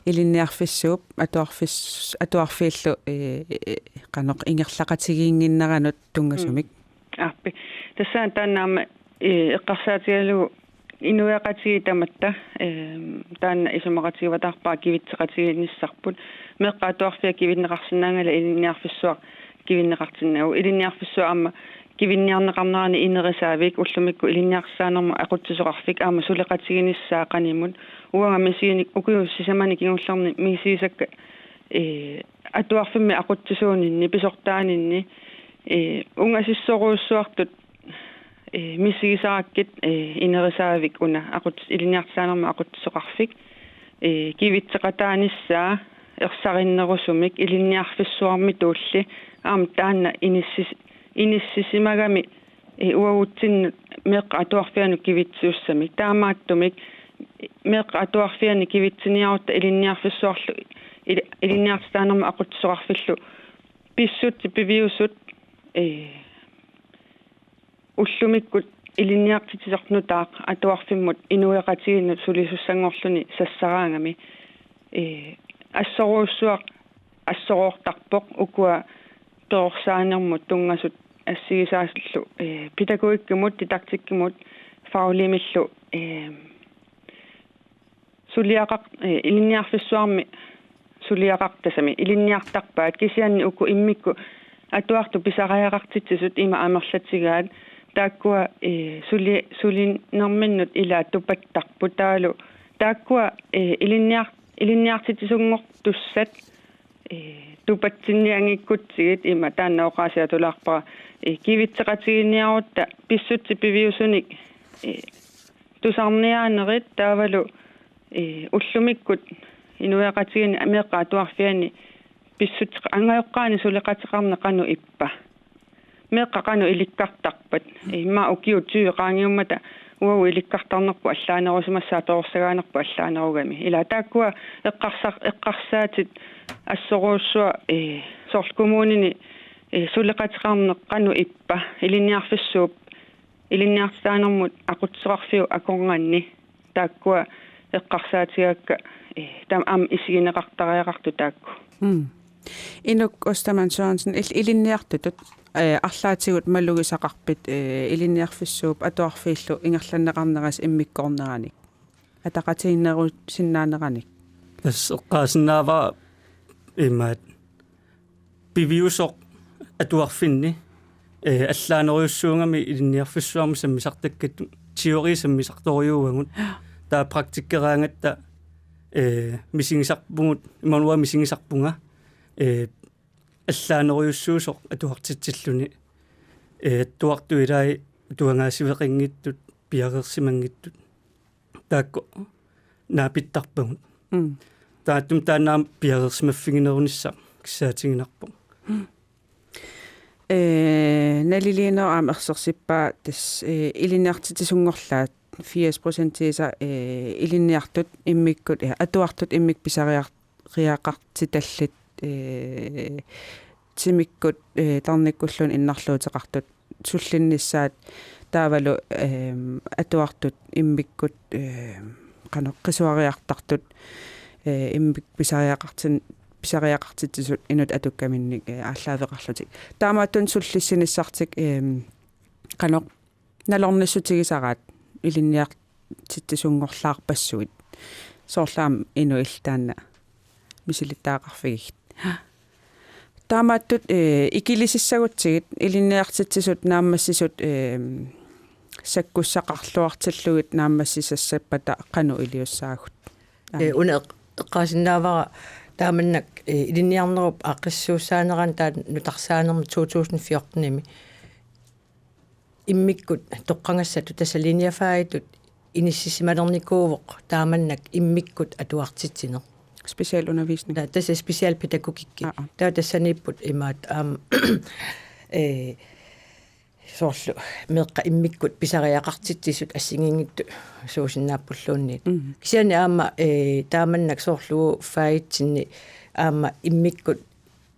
Ilinniarfissuup atuarfis-, atuarfiillu, ee, ee, qanoq ingerlaqatigiinnginneranut tunngasumik. Mm. Aappi. Tassa taanna aamma, ee, eqqarsaatigalugu inuiaqatigiit tamatta, ee, taanna isumaqatigivatarpara kivitseqatigiinnissarput. Meeqqat atuarfiat kivinneqarsinnaanngillat, ilinniarfissuaq kivinneqartinnagu. Ilinniarfissuaq aamma kivinniarneqarnerani inerisaavik, ullumikkut ilinniartitaanermut aqutsisoqarfik aamma suleqatiginissaa qanimut. Uanga misiginik ukiut sisamanik kingullerni misigisakka, ee, atuarfimmi aqutsisuuninni, pisortaaninni, ee, ungasissorujussuartut, ee, misigisarakkit, ee, inerisaavik una aqut-, ilinniartitaanermut aqutsisoqarfik, ee, kivitseqataanissaa ersarinnerusumik ilinniarfissuarmitulli aamma taanna inissis-, inissisimagami, ee, uagutsinnut meeqqat atuarfiannut kivitsisussamik. Taamaattumik meeqqat atuarfianni kivitsiniarutta ilinniarfissuarlu, ili-, ilinniartitaanermut aqutsisoqarfillu pissutsit piviusut, ee, ullumikkut ilinniartitsisoq nutaaq atuarfimmut inuiaqatigiinnut sulisussanngorluni sassaraangami, ee, assorujussuaq assoroortarpoq ukua perorsaanermut tunngasut assigisaasullu, ee, pædagogikkimut, didaktikkimut, fagligimillu, ee, suliaqar-, ee, ilinniarfissuarmi suliaqartut tassami ilinniartarpaat, kisianni uku immikkut atuartut pisariaqartitsisut ima amerlatigaat, taakkua, ee, suli-, sulinerminnut ilaat tupattarput taavalu taakkua, ee, ilinniar-, ilinniartitsisunngortussat, ee, tupatsinnianngikkutsigit ima taanna oqaasiatulaarpara, ee, kivitseqatigiinniarutta pissutsit piviusunik, ee, tusarniaanerit taavalu, ee, ullumikkut inuiaqatigiinni meeqqat atuarfianni pissutsit angajoqqaanni suleqateqarneq qanoq ippa? Meeqqat qanoq ilikkartarpat? Ee, immaqa ukiut tyve qaangiummata uagut ilikkartarnerput allaanerusimassaaq perorsagaanerput allaanerugami. Ilaa taakkua eqqarsa-, eqqarsaatit assorujussuaq, ee, soorlu kommunini, ee, suleqateqarneq qanoq ippa? Ilinniarfissuup ilinniartitaanermut aqutsisoqarfiup akornanni taakkua eqqarsaatigaakka, ee, taama aamma isigineqartariaqartut taakku. Mm. Inuk Ostermann Sørensen, il-, ilinniartutut, ee, arlaatigut malugisaqarpit, ee, ilinniarfissuup atuarfiillu ingerlanneqarnerasi immikkoorneranik, ataqatigiinnerusinnaaneranik? Tassa eqqaasinnaavara imaat piviusoq atuarfinni, ee, allaanerujussuugami ilinniarfissuarmi sammisartakkattut, teori sammisartorujuuagut. Taava praktikkeraangatta, ee, misigisarpugut, imaluunniit misigisarpunga, ee, allaanerujussuusoq atuartitsilluni, ee, atuartut ilaat atuagaasiveqanngitsut, piareersimanngitsut. Taakku naapittarpagut. Mm. Taamaattumik taanna aamma piareersimaffiginerunissaq kissaatiginarpoq. Ee, naliliineq aamma ersersippaa tassa, ee, ilinniartitsisunngorlaat firs procentiisa, ee, ilinniartut immikkut, ee, atuartut immikkut pisariaq-, riaqartitallit, ee, timikkut, ee, tarnikkulluunniit innarluuteqartut sullinnissaat taavalu, eem, atuartut immikkut, eem, qanoq qisuariartartut, ee, immikkut pisariaqartin-, pisariaqartitsisut inuttut atukkaminnik, ee, aallaaveqarlutik. Taamaattunik sullissinissartik, eem, qanoq nalornissutigisaraat ilinniartitsisunngorlaarpassuit. Soorlu aamma inuillu taanna misilittagaqarfigigit. Taamaattut, ee, ikilisissagutsigit ilinniartitsisut naammassisut, ee, sakkussaqarluartillugit naammassisassappata qanoq iliussaagut? Ee, una eq-, Eqqaasinnaavara taamannak, eh, ilinniarnerup aaqqissuussaanerani taanna nutarsaanermi to tusind fjortenimi immikkut toqqagassatut, tassa linjefagitut, inississimalernikuuvoq taamannak immikkut atuartitsineq. Specialundervisning. Taa-, tassa specialpædagogik. Aa, aa. Taava tassaniipput imaattoq aamma, eh, soorlu meeqqat immikkut pisariaqartitsisut assigiinngitsut suusinnaappulluunniit. Mhm. Kisianni aamma, eh, taamannak soorlu fagitsinni aamma immikkut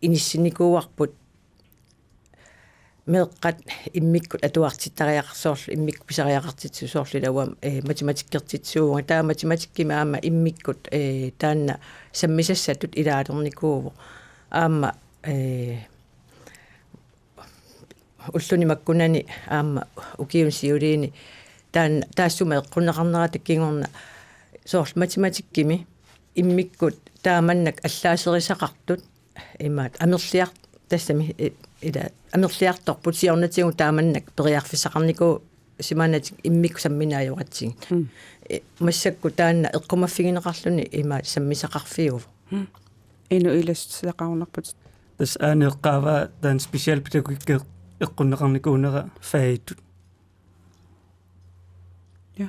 inissinnikuuarput meeqqat immikkut atuartittariaqar-, soorlu immikkut pisariaqartitsisut, soorlu ilaa uanga, eh, matematikkertitsisuuvunga. Taava matematikkimi aamma immikkut, eh, taanna sammisassatut ilaalernikuuvoq. Aamma, eh, ulluni makkunani aamma ukiuni siuliini taanna taassuma eqqunneqarnerata kingorna soorlu matematikkimi immikkut taamannak allaaserisaqartut imaattoq amerliar-, tassami, i-, ila amerliartorput siornatigut taamannak periarfissaqarnikuusimanatik immikkut samminaajuratsigit. Mm. Eh, massakkut taanna eqqumaffigineqarluni imaattoq sammisaqarfiuvoq. Mm. Inuk ilassutissaqarunarputit. Tassa aana eqqaavaa taanna specialpædagogik eqqunneqarnikuunera fagitut. Ja.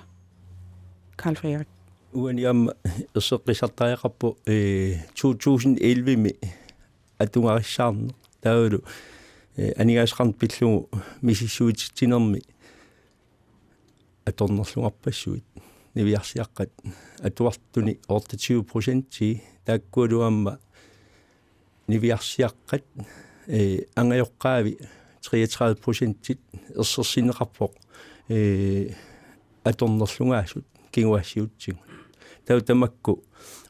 Karl Frederik. Uani aamma erseqqissartariaqarpoq, eh, to tusind ellevemi atugarissaarneq. Taavalu, eh, aningaasaqarneq pillugu misissuititsinermi atornerlugarpassuit. Niviarsiaqqat atuartuni otteogtyve procenti, taakkualu aamma niviarsiaqqat, eh, angajoqqaavi treogtredive procentit ersersinneqarpoq, eh, atornerlugaasut kinguaassiuutitigut. Taava tamakku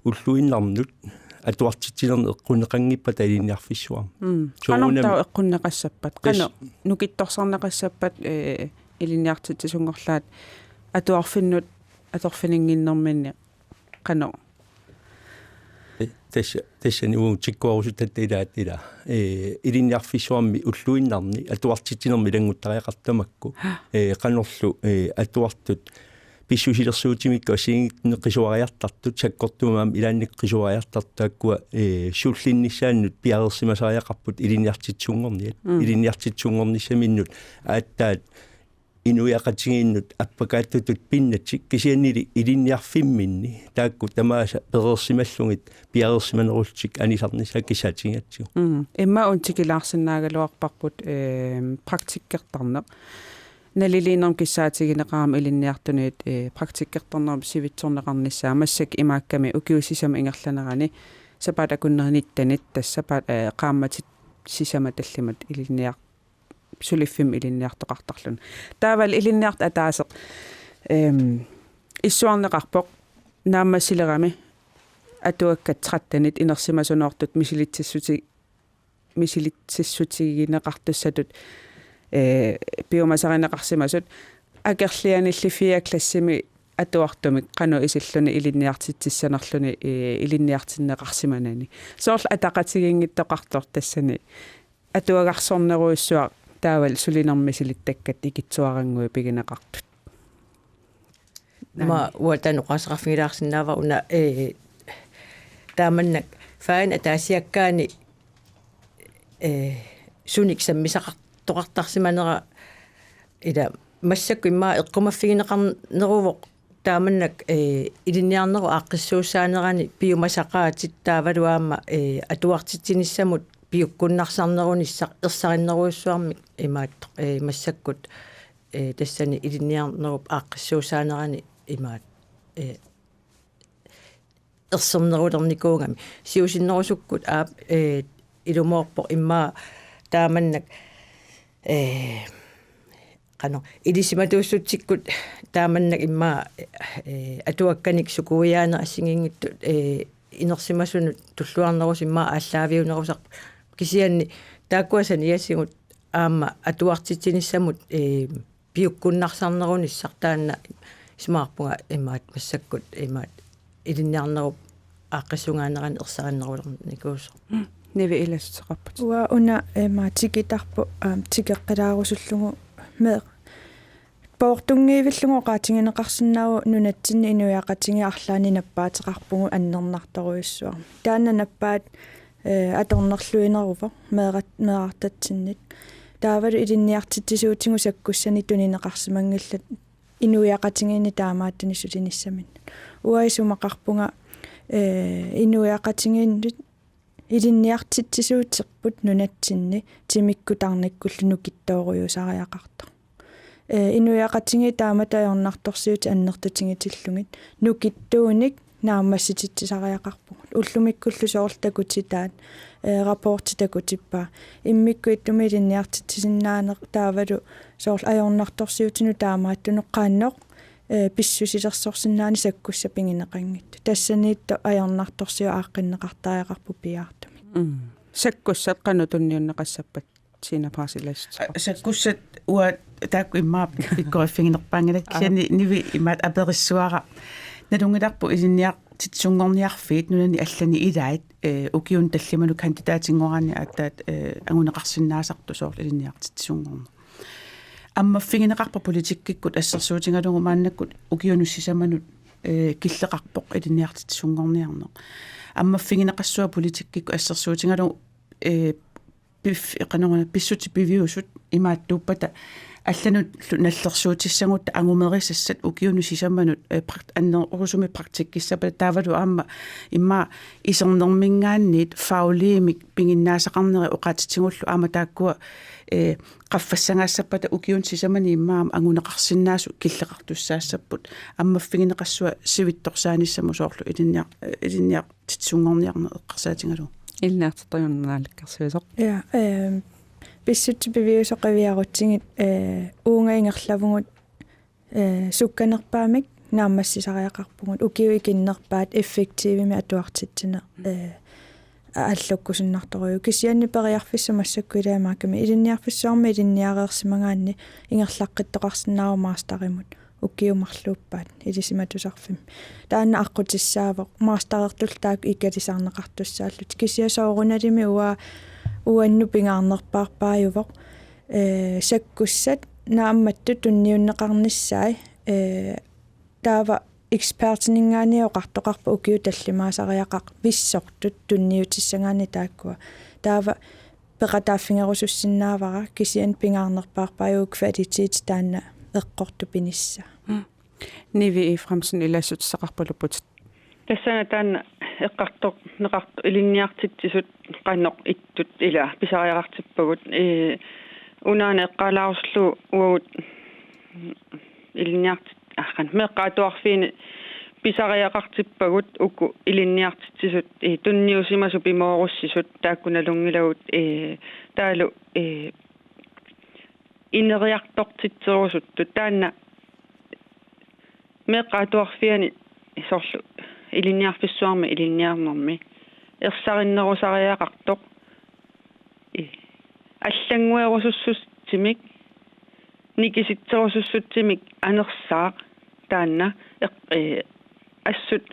ulluinnarni atuartitsinerni eqqunneqanngippata ilinniarfissuarmi. Mm. Soorunami. Qanortaq eqqunneqassappat? Tassa. Qanoq nukittorsarneqassappat, eh, ilinniartitsisunngorlaat atuarfinnut atorfininnginnerminni qanoq? Eh, tassa, tassani uagut tikkuarusutatta ilaat ilaa. Eh, ilinniarfissuarmi ulluinnarni atuartitsinermi ilannguttariaqartut tamakku. Eh, qanorlu, eh, atuartut pissusilersuutimikkut assigiinngitsunik qisuariartartut, sakkortuumik aamma ilaannikkut qisuariartartut taakkua, eh, sullinnissaannut piareersimasariaqarput ilinniartitsisunngorniat. Mm. Ilinniartitsisunngornissaminnut aatsaat inuiaqatigiinnut appakaatsutut pinnatik kisiannili ilinniarfimminni taakku tamaasa pereersimallugit piareersimanerullutik anisarnissaat kissaatigigatsigu. Mm. Immaqa una tikilaarsinnaagaluarparput, eh, praktikkertarneq. Naliliinermut kissaatigineqarami ilinniartunit, eh, praktikkertarnerup sivitsorneqarnissaa massakkut imaakkami ukiut sisamat ingerlanerani sapaatip akunneri nittenit tassa sapaat, eh, qaammatit sisamat tallimat ilinniar-, suliffimmik ilinniartoqartarluni. Taavalu ilinniartut ataaseq, ehm, issuarneqarpoq naammassilerami atuakkat trettenit inersimasunoortut misilitsissuti-, misilitsissutigineqartussatut, eh, piumasarineqarsimasut akerlianilli fjerde klassimi atuartumik qanoq isilluni ilinniartitsissanerluni, eh, ilinniartinneqarsimanani. Soorlu ataqatigiinngittoqartoq tassani atuagarsornerujussuaq taavalu sulinermi misilittakkat ikittuarannguit pigineqartut. Aamma uanga taanna oqaaseqarfigilaarsinnaavara una, eh, taamannak fagini ataasiakkaani, eh, sunik sammisaqartoqartarsimanera ila massakkut immaqa eqqumaffigineqarneruvoq taamannak, eh, ilinniarnerup aaqqissuussaanerani piumasaqaatit taavalu aamma, eh, atuartitsinissamut piukkunnarsarnerunissaq ersarinnerujussuarmik imaattoq, eh, massakkut, eh, tassani ilinniarnerup aaqqissuussaanerani imaat, eh, ersernerulernikuugami. Siusinnerusukkut aap, eh, ilumoorpoq immaqa taamannak, eh, qanoq ilisimatuussutsikkut taamannak immaqa, eh, atuakkanik sukuiaaneq assigiinngitsut, eh, inersimasunut tulluarnerusut immaqa aallaaviunerusarput. Kisianni taakkua saniatigut aamma atuartitsinissamut, eh, piukkunnarsarnerunissaq taanna isumaqarpunga imaat massakkut imaat ilinniarnerup aaqqissungaanerani ersarinnerulernikuusoq. Mm. Nivi ilassutissaqarputit. Uanga una imaat tikitarpoq, aam, tikeqqilaarusullugu meeq Oortunngivillugu oqaatigineqarsinnaavoq nunatsinni inuiaqatigiit arlaanni nappaateqarpugut annernartorujussuarmik. Taanna nappaat, eh, atornerluineruvoq meerat-, meerartatsinnit. Taavalu ilinniartitsisuutigut sakkussanik tunineqarsimanngillat inuiaqatigiinni taamaattunik sulinissaminnut. Uanga isumaqarpunga, eh, inuiaqatigiinnut ilinniartitsisuuterput nunatsinni timikkut tarnikkullu nukittoorujussuusariaqartoq. Eh, inuiaqatigiit taamatut ajornartorsiutit annertutigitillugit nukittuunik naammassititsisariaqarpugut. Ullumikkullu soorlu takutitaat, eh, rapporti takutippaa. Immikkut ittumik ilinniartitsisinnaaneq taavalu soorlu ajornartorsiutinut taamaattunut qanoq, eh, pissusilersorsinnaaneq sakkussat pigineqanngitsut. Tassaniittoq ajornartorsiut aaqqinneqartariaqarput piaartumik. Mm. Sakkussat qanoq tunniunneqassappat Tina Paasilaisut? Aa, sakkussat uanga taakku immaqa pikkoriffiginerpaanngilakka. Aa. Kisianni Nivi imaattoq aperissuara. Nalunngilarput ilinniartitsisunngorniarfiit nunani allani ilaat, eh, ukiuni tallimani kandidaatinngorani aatsaat, eh, anguneqarsinnaasartut soorlu ilinniartitsisunngorneq. Ammaffigineqarpoq politikkikkut assersuutigalugu maannakkut ukiunut sisamanut, eh, killeqarpoq ilinniartitsisunngorniarneq. Ammaffigineqassuaq politikkikkut assersuutigalugu, eh, pif-, qanoruna pissutsit piviusut imaattuuppata allanullu nallersuutissagutta angumerisassat ukiunut sisamanut, eh, prakt-, annerusumik praktikkissappata taavalu aamma immaqa isernerminngaanniit fagligimik piginnaasaqarneri oqaatitigullu aamma taakkua, eh, qaffassagaassappata ukiuni sisamani immaqa anguneqarsinnaasut killeqartussaassapput. Ammaffigineqassuaq sivitsorsaanissamut soorlu ilinniar-, eh, ilinniartitsisunngorniarneq eqqarsaatigalugu. Ilinniartittarneralakkersuisoq. Ja, eh, pissutsit piviusut qiviarutsigit, eh, uunga ingerlavugut, eh, sukkanerpaamik naammassisariaqarpugut, ukiut ikinnerpaat effektivimik atuartitsineq, eh, aallukkusunnartorujuk. Kisianni periarfissat massakkut ilai maakami ilinniarfissuarmi ilinniareersimagaanni ingerlaqqittoqarsinnaavoq masterimut ukiut marluuppaat ilisimatusarfimmi. Taanna aqqutissaavoq masterertullu taakku ikalisarneqartussaallutik. Kisianni soorunalimi uanga uannut pingaarnerpaarpaajuvoq, eh, sakkussat naammattut tunniunneqarnissaat, eh, taava ekspertininngaanniit oqartoqarpoq ukiut tallimaasariaqarvissortut tunniutissagaanni taakkua. Taava peqataaffigerusussinnaavara kisianni pingaarnerpaarpaajuvoq kvalitetit taanna eqqortupinissaa. Mm. Nivi Efraimsen, ilassutissaqarpulupputit. Tassani taanna eqqartorneqartoq ilinniartitsisut qanoq ittut ila pisariaqartippagut. Ee, unaana eqqaalaarusullugu uagut ilinniartit-, aa, qanoq, meeqqat atuarfiini pisariaqartippagut uku ilinniartitsisut, ee, tunniusimasut pimoorussisut taakku nalunngilagut, ee, taavalu, ee, ineriartortitserusuttut taanna meeqqat atuarfianni soorlu ilinniarfissuarmi ilinniarnermi ersarinnerusariaqartoq, i-, allannguerusussutsimik nikisitserusussutsimik anersaaq taanna eq-, ee, assut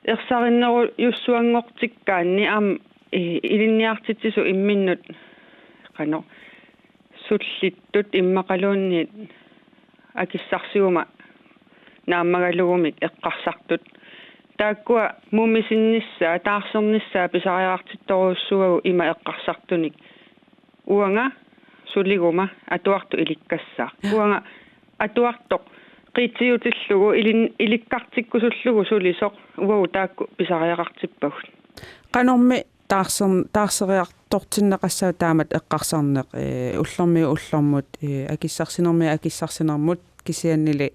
ersarinnerujussuanngortikkaanni aamma, ee, ilinniartitsisut imminnut qanoq sullittut immaqaluunniit akissarsiguma naammagalugumik eqqarsartut. Taakkua mumisinnissaa, taarsernissaa pisariaqartittorujussuuagut ima eqqarsartunik. Uanga suliguma atuartut ilikkassaaq. Ja. Uanga atuartoq qiitsiutillugu ilin-, ilikkartikkusullugu sulisoq uagut taakku pisariaqartippagut. Qanormi taarser-, taarseriartortinneqassava taamatut eqqarsarneq, ee, ullormiit ullormut, ee, akissarsinermiit akissarsinermut kisiannili,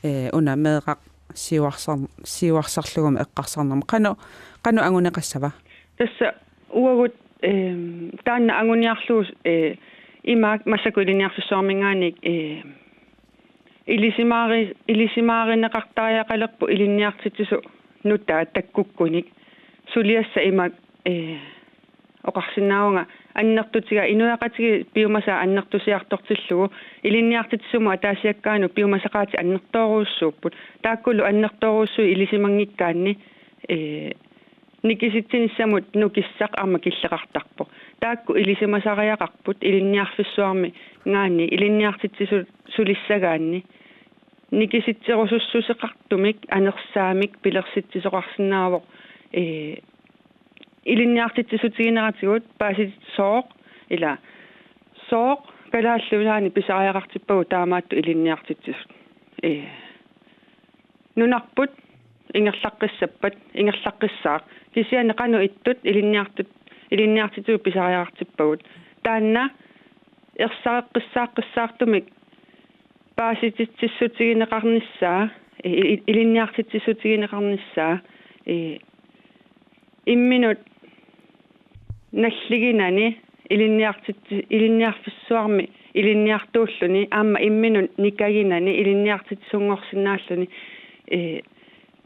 ee, una meeraq siuarsar-, siuarsarlugumi eqqarsarnermut. Qanoq, qanoq anguneqassava? Tassa uagut, ehm, taanna anguniarlugu, eh, imaak massakkut ilinniarfissuarminngaanniit, eh, ilisimaari-, ilisimaarineqartariaqalerput ilinniartitsisut nutaat takkukkunik. Suliassaq imaak, eh, oqarsinnaavunga annertutiga inuiaqatigiit piumasaat annertusiartortillugu ilinniartitsisumut ataasiakkaanut piumasaqaatit annertoorujussuupput. Taakkulu annertoorujussuit ilisimanngikkaanni, ee, nikisitsinissamut nukissaq aamma killeqartarpoq. Taakku ilisimasariaqarput ilinniarfissuarmi ngaanni ilinniartitsisut sulissagaanni nikisitserusussuseqartumik anersaamik pilersitsisoqarsinnaavoq, ee, ilinniartitsissutigineratigut paasitit sooq ila sooq Kalaallit Nunaanni pisariaqartippagut taamaattut ilinniartitsisut. Ee, nunarput ingerlaqqissappat, ingerlaqqissaaq. Kisianni qanoq ittut ilinniartut, ilinniartitsisut pisariaqartippagut. Taanna ersareqqissaaqqissaartumik paasititsissutigineqarnissaa, i-, i-, ilinniartitsissutigineqarnissaa, i-, imminut nalliginani ilinniartitsi-, ilinniarfissuarmi ilinniartuulluni aamma imminut nikaginani ilinniartitsisunngorsinnaalluni, ee,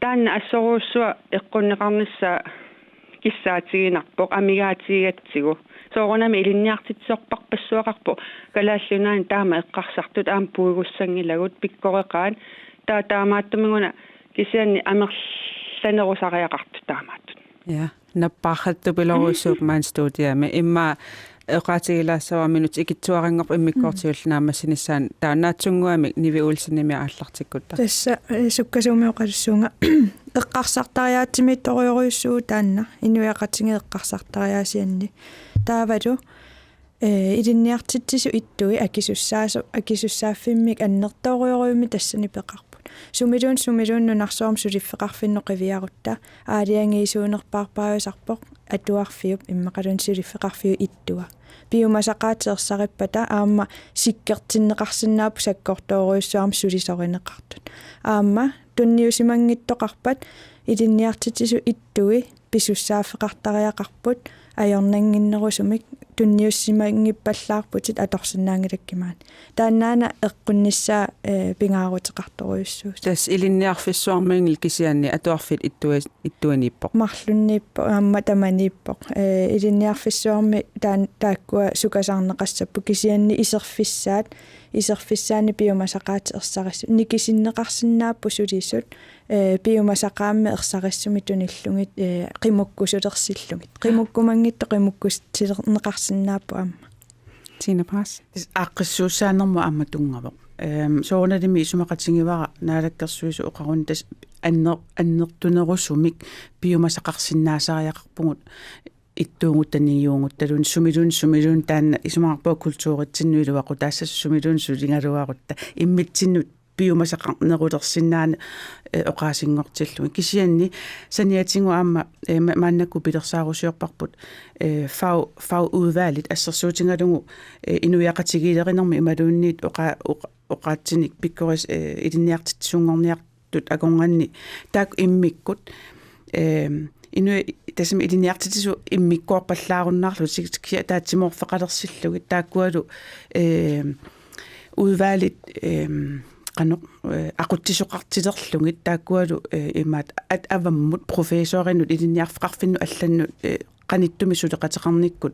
taanna assorujussuaq eqqunneqarnissaa kissaatiginarpoq amigaatigigatsigu. Soorunami ilinniartitsisorpassuaqarpoq Kalaallit Nunaanni taama eqqarsartut aamma puigussanngilagut pikkoreqaat. Taava taamaattumik una kisianni amerlanerusariaqartut taamaattut. Ja, nappaartupilorujussuuvoq maani studiami. Immaqa oqaatigilaassavara minutsit ikittuaranngorput immikkoortillugit naammassinissaanut. Taava naatsunnguamik Nivi Olsenimit aallartikkutta. Tassa, eh, sukkasuumik oqalussuunga. Eqqarsartariaatsimiittorujorujussuuvoq taanna. Inuiaqatigiit eqqarsartariaasianni. Taavalu, eh, ilinniartitsisut ittui akisussaasu-, akisussaaffimmik annertoorujorujussuarmik tassani peqarput. Sumiluunniit, sumiluunniit nunarsuarmi suliffeqarfinnut qiviarutta aalajangiisuunerpaarpaajusarpoq atuarfiup immaqaluunniit suliffeqarfiup ittua. Piumasaqaatit ersarippata aamma sikkertinneqarsinnaapput sakkortoorujussuarmik sulisorineqartut. Aamma tunniusimanngitsoqarpat ilinniartitsisut ittui pisussaaffeqartariaqarput ajornannginnerusumik tunniusimanngippalaarputit atorsinnaanngilakkit maani. Taannaana eqqunnissaa, eh, pingaaruteqartorujussuusoq. Tassa ilinniarfissuarmiunngilaq kisianni atuarfik ittui-, ittuiniippoq. Marlunniippoq, aamma tamaniippoq. Eh, ilinniarfissuarmi taan-, taakkua sukasaarneqassapput kisianni iserfissaat, iserfissaanni piumasaqaatit ersarissut. Nikisinneqarsinnaapput sulisut, eh, piumasaqaammik ersarissumik tunillugit, eh, qimukkusulersillugit. Qimukkumanngitsoq qimukkusilerneqarsinnaapput aamma. Tine Braas. Tassa aaqqissuussaanermut aamma tunngavoq. Ehm, soorunalimi isumaqatigivara Naalakkersuisut oqarunni tassa anner-, annertunerusumik piumasaqarsinnaasariaqarpugut ittuuguttanik niuguttaluunniit sumiluunniit, sumiluunniit taanna isumaqarpunga kulturitsinnut iluaqutaassasoq sumiluunniit suligaluarutta immitsinnut piumasaqarnerulersinnaaneq, eh, oqaasinngortillugit. Kisianni saniatigut aamma, eh, ma-, maannakkut pilersaarusiorparput, eh, fag-, fagudvalgit assersuutigalugu, eh, inuiaqatigiilerinermi imaluunniit oqa-, oqa-, oqaatsinik pikkoris-, eh, ilinniartitsisunngorniartut akornanni taakku immikkut, ehm, inui-, tassami ilinniartitsisut immikkoorpallaarunnaarlutik sik-, sik-, ataatsimoorfeqalersillugit taakkualu, ehm, udvalgit, ehm, qanoq, eh, aqutsisoqartilerlugit taakkualu, eh, imaat at-, avammut professorinut ilinniarfeqarfinnut allannut, eh, qanittumi suleqateqarnikkut,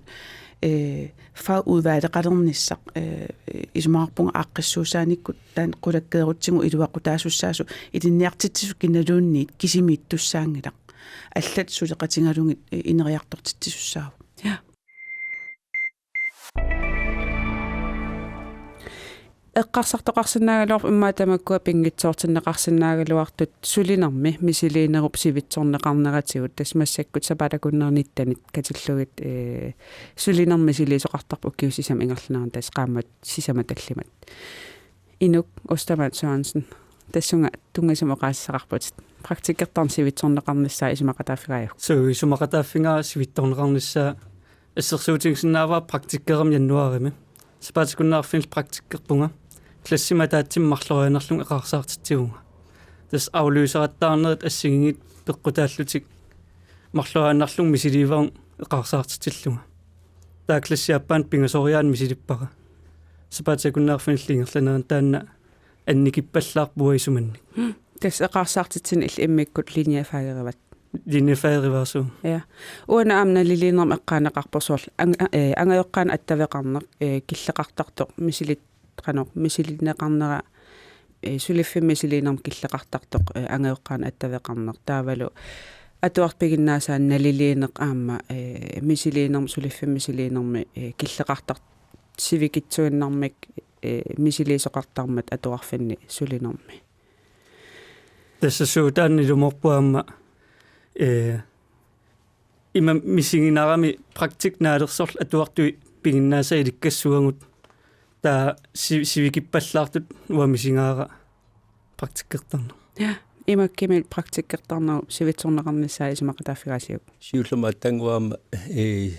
eh, fagudvalgeqalernissaq, eh, isumaqarpunga aaqqissuussaanikkut taanna qulakkeerutsigu iluaqutaasussaasoq ilinniartitsisut kinaluunniit kisimiittussaanngilaq. Allat suleqatigalugit, eh, ineriartortitsisussaavoq. Ja. Eqqarsartoqarsinnaagaluarput immaqa tamakkua pinngitsoortinneqarsinnaagaluartut sulinermi misiliinerup sivitsorneqarneratigut tassa massakkut sapaatip akunneri nittenit katillugit, eh, sulinermi misiliisoqartarput ukiut sisamat ingerlaneranni tassa qaammat sisamat tallimat. Inuk Ostermann Sørensen, tassunga tunngasumik oqaasissaqarputit. Praktikkertarneq sivitsorneqarnissaa isumaqataaffigaajuk? Suu, isumaqataaffigaara sivitsorneqarnissaa. Assersuutigisinnaavarput praktikkerama januaarimi. Sapaatip akunnerarfinni praktikkerpunga. Klassimik ataatsimi marloriarnerlunga eqaarsaartitsivunga. Tassa aflyserattaarnerit assigiinngitsut peqqutaallutik marloriarnerlunga misiliivunga eqaarsaartitsillunga. Taava klassit aappaannut pingasoriaanni misilippara. Sapaatip akunnerarfinilli ingerlanerani taanna annikippallaarpoq isumanni. Tassa eqaarsaartitsineq illit immikkut linjefagerivat? Linjefagerivaasuu. Ja. Uani aamma naliliinermi eqqaaneqarpoq soorlu ang-, eh, angajoqqaanut attaveqarneq, eh, killeqartartoq misilit-, qanoq, misilineqarnera, eh, suliffimmi misiliinermi killeqartartoq, eh, angajoqqaanut attaveqarneq. Taavalu atuartut piginnaasaannik naliliineq aamma, ee, misiliinermi, suliffimmi misiliinermi, ee, killeqartartut sivikitsuinnarmik, ee, misiliisoqartarmat atuarfinni sulinermi. Tassa suut taanna ilumoorpoq aamma, ee, ima misiginarami praktik naalersorlu atuartui piginnaasaat ilikkassuagut, taava si-, sivikippallaartut uanga misigaara praktikkertarneq. Ja, imakkami praktikkertarnerup sivitsorneqarnissaa isumaqataaffigaasiuk? Siullermik aatsaannguaq aamma, ee,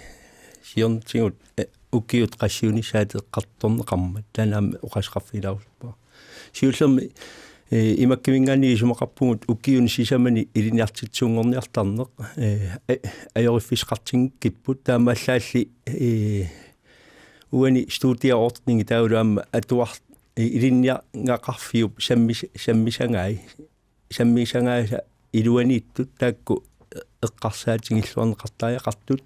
siornatigut, ee, ukiut qassiunissaat eqqartorneqarmat, taanna aamma oqaaseqarfigilaarusuppara. Siullermik, ee, imakkaminngaanniit isumaqarpugut ukiuni sisamani ilinniartitsisunngorniartarneq, ee, a-, ajoriffissaqartinngikkipput, taamaallaalli, ee, uani studieordningi taavalu aamma atuar-, ee, ilinniagaqarfiup sammis-, sammisagai, sammisagaasa iluaniittut taakku eqqarsaatigilluarneqartariaqartut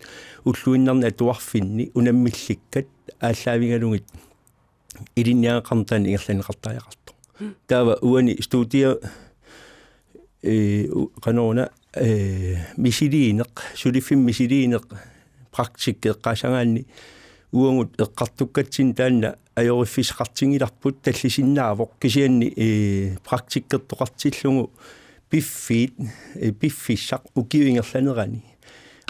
ulluinnarni atuarfinni unammillikkat aallaavigalugit ilinniagaqarneq taanna ingerlanneqartariaqartoq. Taava uani studia, ee, u-, qanoruna, ee, misiliineq, suliffimmi misiliineq praktikki eqqaassagaanni uagut eqqartukkatsinni taanna ajoriffissaqartinngilarput, tallisinnaavoq, kisianni, ee, praktikkertoqartillugu piffiit, ee, piffissaq ukiup ingerlanerani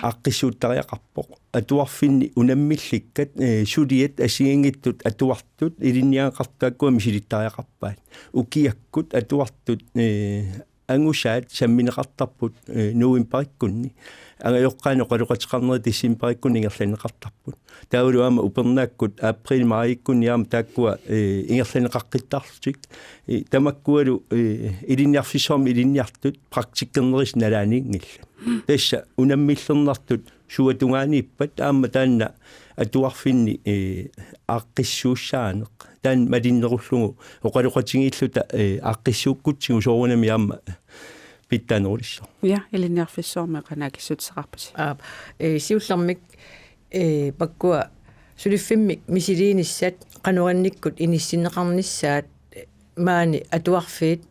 aaqqissuuttariaqarpoq. Atuarfinni unammillikkat, ee, suliat assigiinngitsut atuartut ilinniagaqartut taakkua misilittariaqarpaat. Ukiakkut atuartut, ee, angusaat sammineqartarput, ee, novembarikkunni. Angajoqqaani oqaloqateqarnerit decembarikkunni ingerlanneqartarput. Taavalu aamma upernaakkut april-majikkunni aamma taakkua, ee, ingerlanneqaqqittarlutik. Ee, tamakkualu, ee, ilinniarfissuarmi ilinniartut praktikkernerisa nalaaniinngillat. Tassa unammillernartut suatungaaniippat aamma taanna atuarfinni, ee, aaqqissuussaaneq. Taanna malinnerullugu oqaloqatigiilluta, ee, aaqqissuukkutsigu soorunami aamma pitsaanerulissaaq. Ja, ilinniarfissuarmi qanoq akissutissaqarpisi? Aap, ee, siullermik, ee, makkua suliffimmi misiliinissat qanoq innikkut inissinneqarnissaat, ee, maani atuarfiit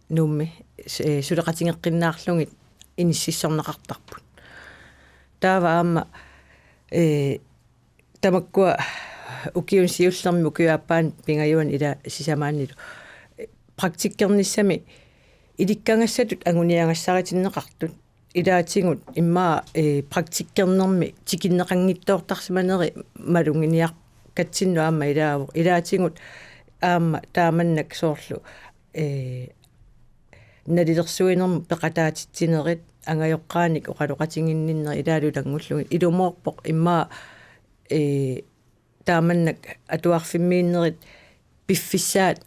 Nuummi, s-, ee, suleqatigeqqinnaarlugit inississorneqartarput. Taava aamma, ee, tamakkua ukiuni siullermi ukiup aappaani pingajuani ila sisamaannilu, ee, praktikkernissami ilikkagassatut anguniagassaritinneqartut ilaatigut immaqa, ee, praktikkernermi tikinneqanngitsoortarsimaneri maluginiarkatsinnut aamma ilaavoq. Ilaatigut aamma taamannak soorlu, ee, nalilersuinermut peqataatitsinerit angajoqqaanik oqaloqatiginninnerit ilaalu ilanngullugit ilumoorpoq immaqa, ee, taamannak atuarfimmiinnerit piffissaat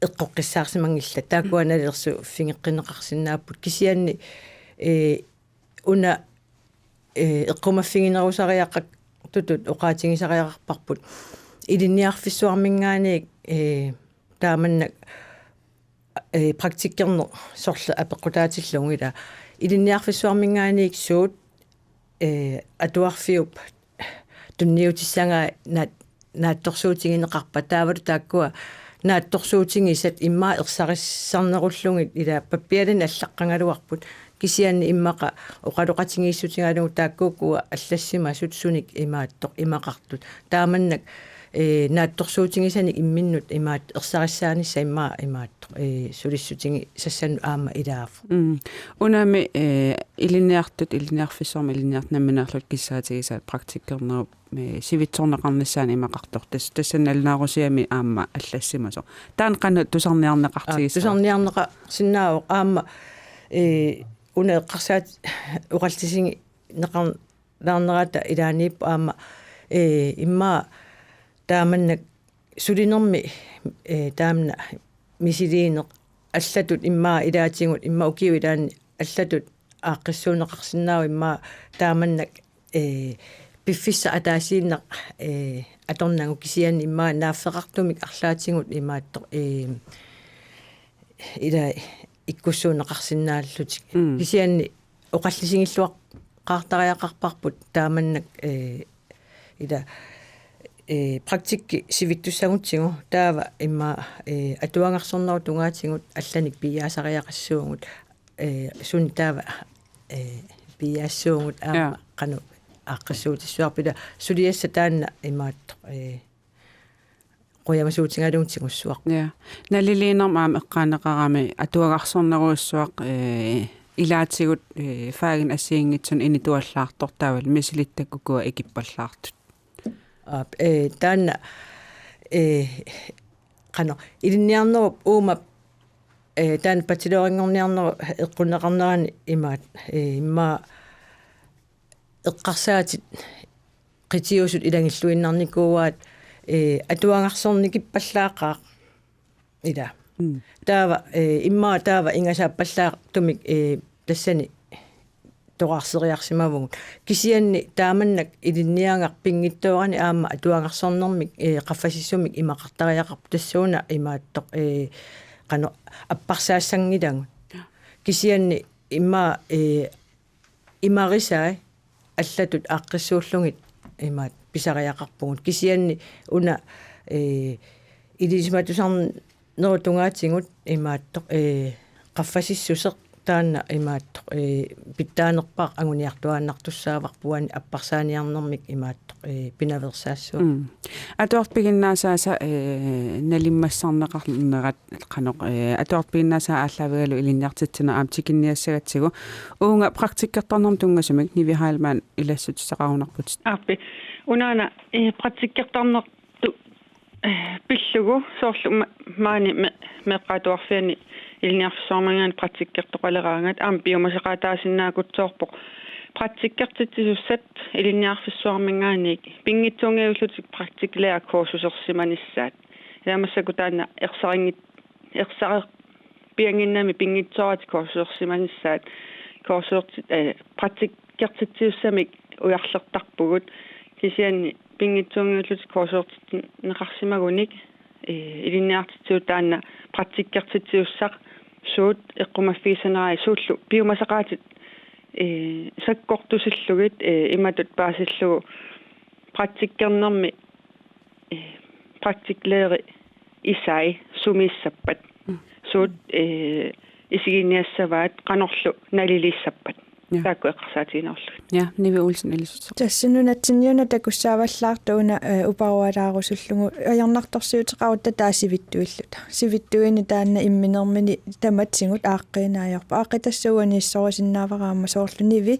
eqqoqqissaarsimanngillat. Taakkua nalilersuiffigeqqinneqarsinnaapput. Kisianni, ee, una, ee, eqqumaffiginerusariaqartutut oqaatigisariaqarparput. Ilinniarfissuarminngaanniit, ee, taamannak, ee, praktikkerneq sorleq apeqqutaatillugu ila. Ilinniarfissuarminngaanniit suut, ee, atuarfiup tunniutissagai naat-, naatsorsuutigineqarpat taavalu taakkua naatsorsuutigisat immaqa ersarissarnerullugit ila pappialannik allaqqagaluarput kisianni immaqa oqaloqatigiissutigalugu taakkuuku allassimasut sunik imaattoq imaqartut. Taamannak, ee, naatsorsuutigisanik imminnut imaattoq ersarissaanissaq immaqa imaattoq, ee, sulissutigisassanut aamma ilaavoq. Mm. Unami, ee, ilinniartut, ilinniarfissuarmi ilinniartut nammineerlutik kissaatigisaat praktikkernerup, ee, sivitsorneqarnissaanut imaqartoq. Tas-, tassa nalunaarusiami aamma allassimasoq. Taanna qanoq tusarniarneqartigisoq? Aa, tusarniarneqarsinnaavoq aamma, ee, una eqqarsaat oqallisigineqar-, laarnerata ilaaniippoq aamma, ee, immaqa taamannak sulinermi, ee, taamna misiliineq allatut immaqa ilaatigut immaqa ukiup ilaani allatut aaqqissuunneqarsinnaavoq immaqa taamannak, ee, piffissaq ataasiinnaq, ee, atornagu kisianni immaqa naaffeqartumik arlaatigut imaattoq, ee, ila ikkussuunneqarsinnaallutik. Mm. Kisianni oqallisigilluaqqaartariaqarparput taamannak, ee, ila, ee, praktikki sivittussagutsigu taava immaqa, ee, atuagarsornerup tungaatigut allanik piiaasariaqassuugut, ee, sunik taava ee, piiaassuugut aamma Ja. qanoq aaqqissuutissuarput, ila suliassaq taanna imaattoq, ee, qujamasuutigalugu tigussuarput. Ja. Naliliinermut aamma eqqaaneqarami atuagarsornerujussuaq, ee, ilaatigut, ee, faginik assigiinngitsunik inituallaartortaavat misilittakka ukua ikippallaartut. Aap, ee, taanna, ee, qanoq, ilinniarnerup uuma, ee, taanna bachelorinngorniarnerup eqqunneqarnerani imaat, ee, immaqa eqqarsaatit qitiusut ilagilluinnarnikuuaat, ee, atuagarsornikippallaaqaaq. Ila. Mm. Taava, ee, immaqa taava ingasaappallaartumik, ee, tassani toqarseriarsimavugut. Kisianni taamannak ilinniagaq pinngitsoorani aamma atuagarsornermik, ee, qaffasissumik imaqartariaqarpoq tassuuna imaattoq, ee, qanoq apparsaassanngilakka. Kisianni immaqa, ee, imarisai allatut aaqqissuullugit imaat pisariaqarpugut. Kisianni una, ee, ilisimatusarnerup tungaatigut imaattoq, ee, qaffasissuseq taanna imaattoq, ee, pitsaanerpaaq anguniartuaannartussaavarput uani apparsaaniarnermik imaattoq, ee, pinaveersaassuuvoq. Mm. Atuartut piginnaasaasa, ee, nalimmassarneqarnerat qanoq, ee, atuartut piginnaasaasa aallaavigalugu ilinniartitsineq aamma tikinniassagatsigu. Uunga praktikkertarnermut tunngasumik Nivi Heilmann ilassutissaqarunarputit. Aappi. Unaana, ee, praktikkertarnertut, ee, pillugu soorlu ma-, maani me-, meeqqat atuarfianni ilinniarfissuarminngaanniit praktikkertoqaleraangat aamma piumasaqaataasinnaagutsoorpoq. Praktikkertitsisussat ilinniarfissuarminngaanniit pinngitsuunngillutik praktiklærer kursusersimanissaat. Ila massakkut taanna ersarinngit-, ersarer-, piannginnami pinngitsooratik kursusersimanissaat, kursuserti-, ee, praktikkertitsisussamik ujarlertarpugut, kisianni pinngitsuunngillutik kursusertinneqarsimagunik, ee, ilinniartitsisoq taanna praktikkertitsisussaq suut eqqumaffigisanerai suullu piumasaqaatit, ee, sakkortusillugit, ee, imatut paasillugu praktikkernermi, ee, praktiklærer isai sumiissappat. Mm. Suut, ee, isiginniassavaat qanorlu naliliissappat. Ja. Taakku eqqarsaatiginerullugit. Ja, Nivi Olsen ilassutissaq. Tassa nunatsinniuna takussaavallaartoq una, ee, uparualaarusullugu ajornartorsiuteqarutta taava sivitsuilluta. Sivitsuineq taanna imminermini tamatigut aaqqiineq ajorpoq. Aaqqitassaq uaniissorusinnaavara aamma soorlu Nivi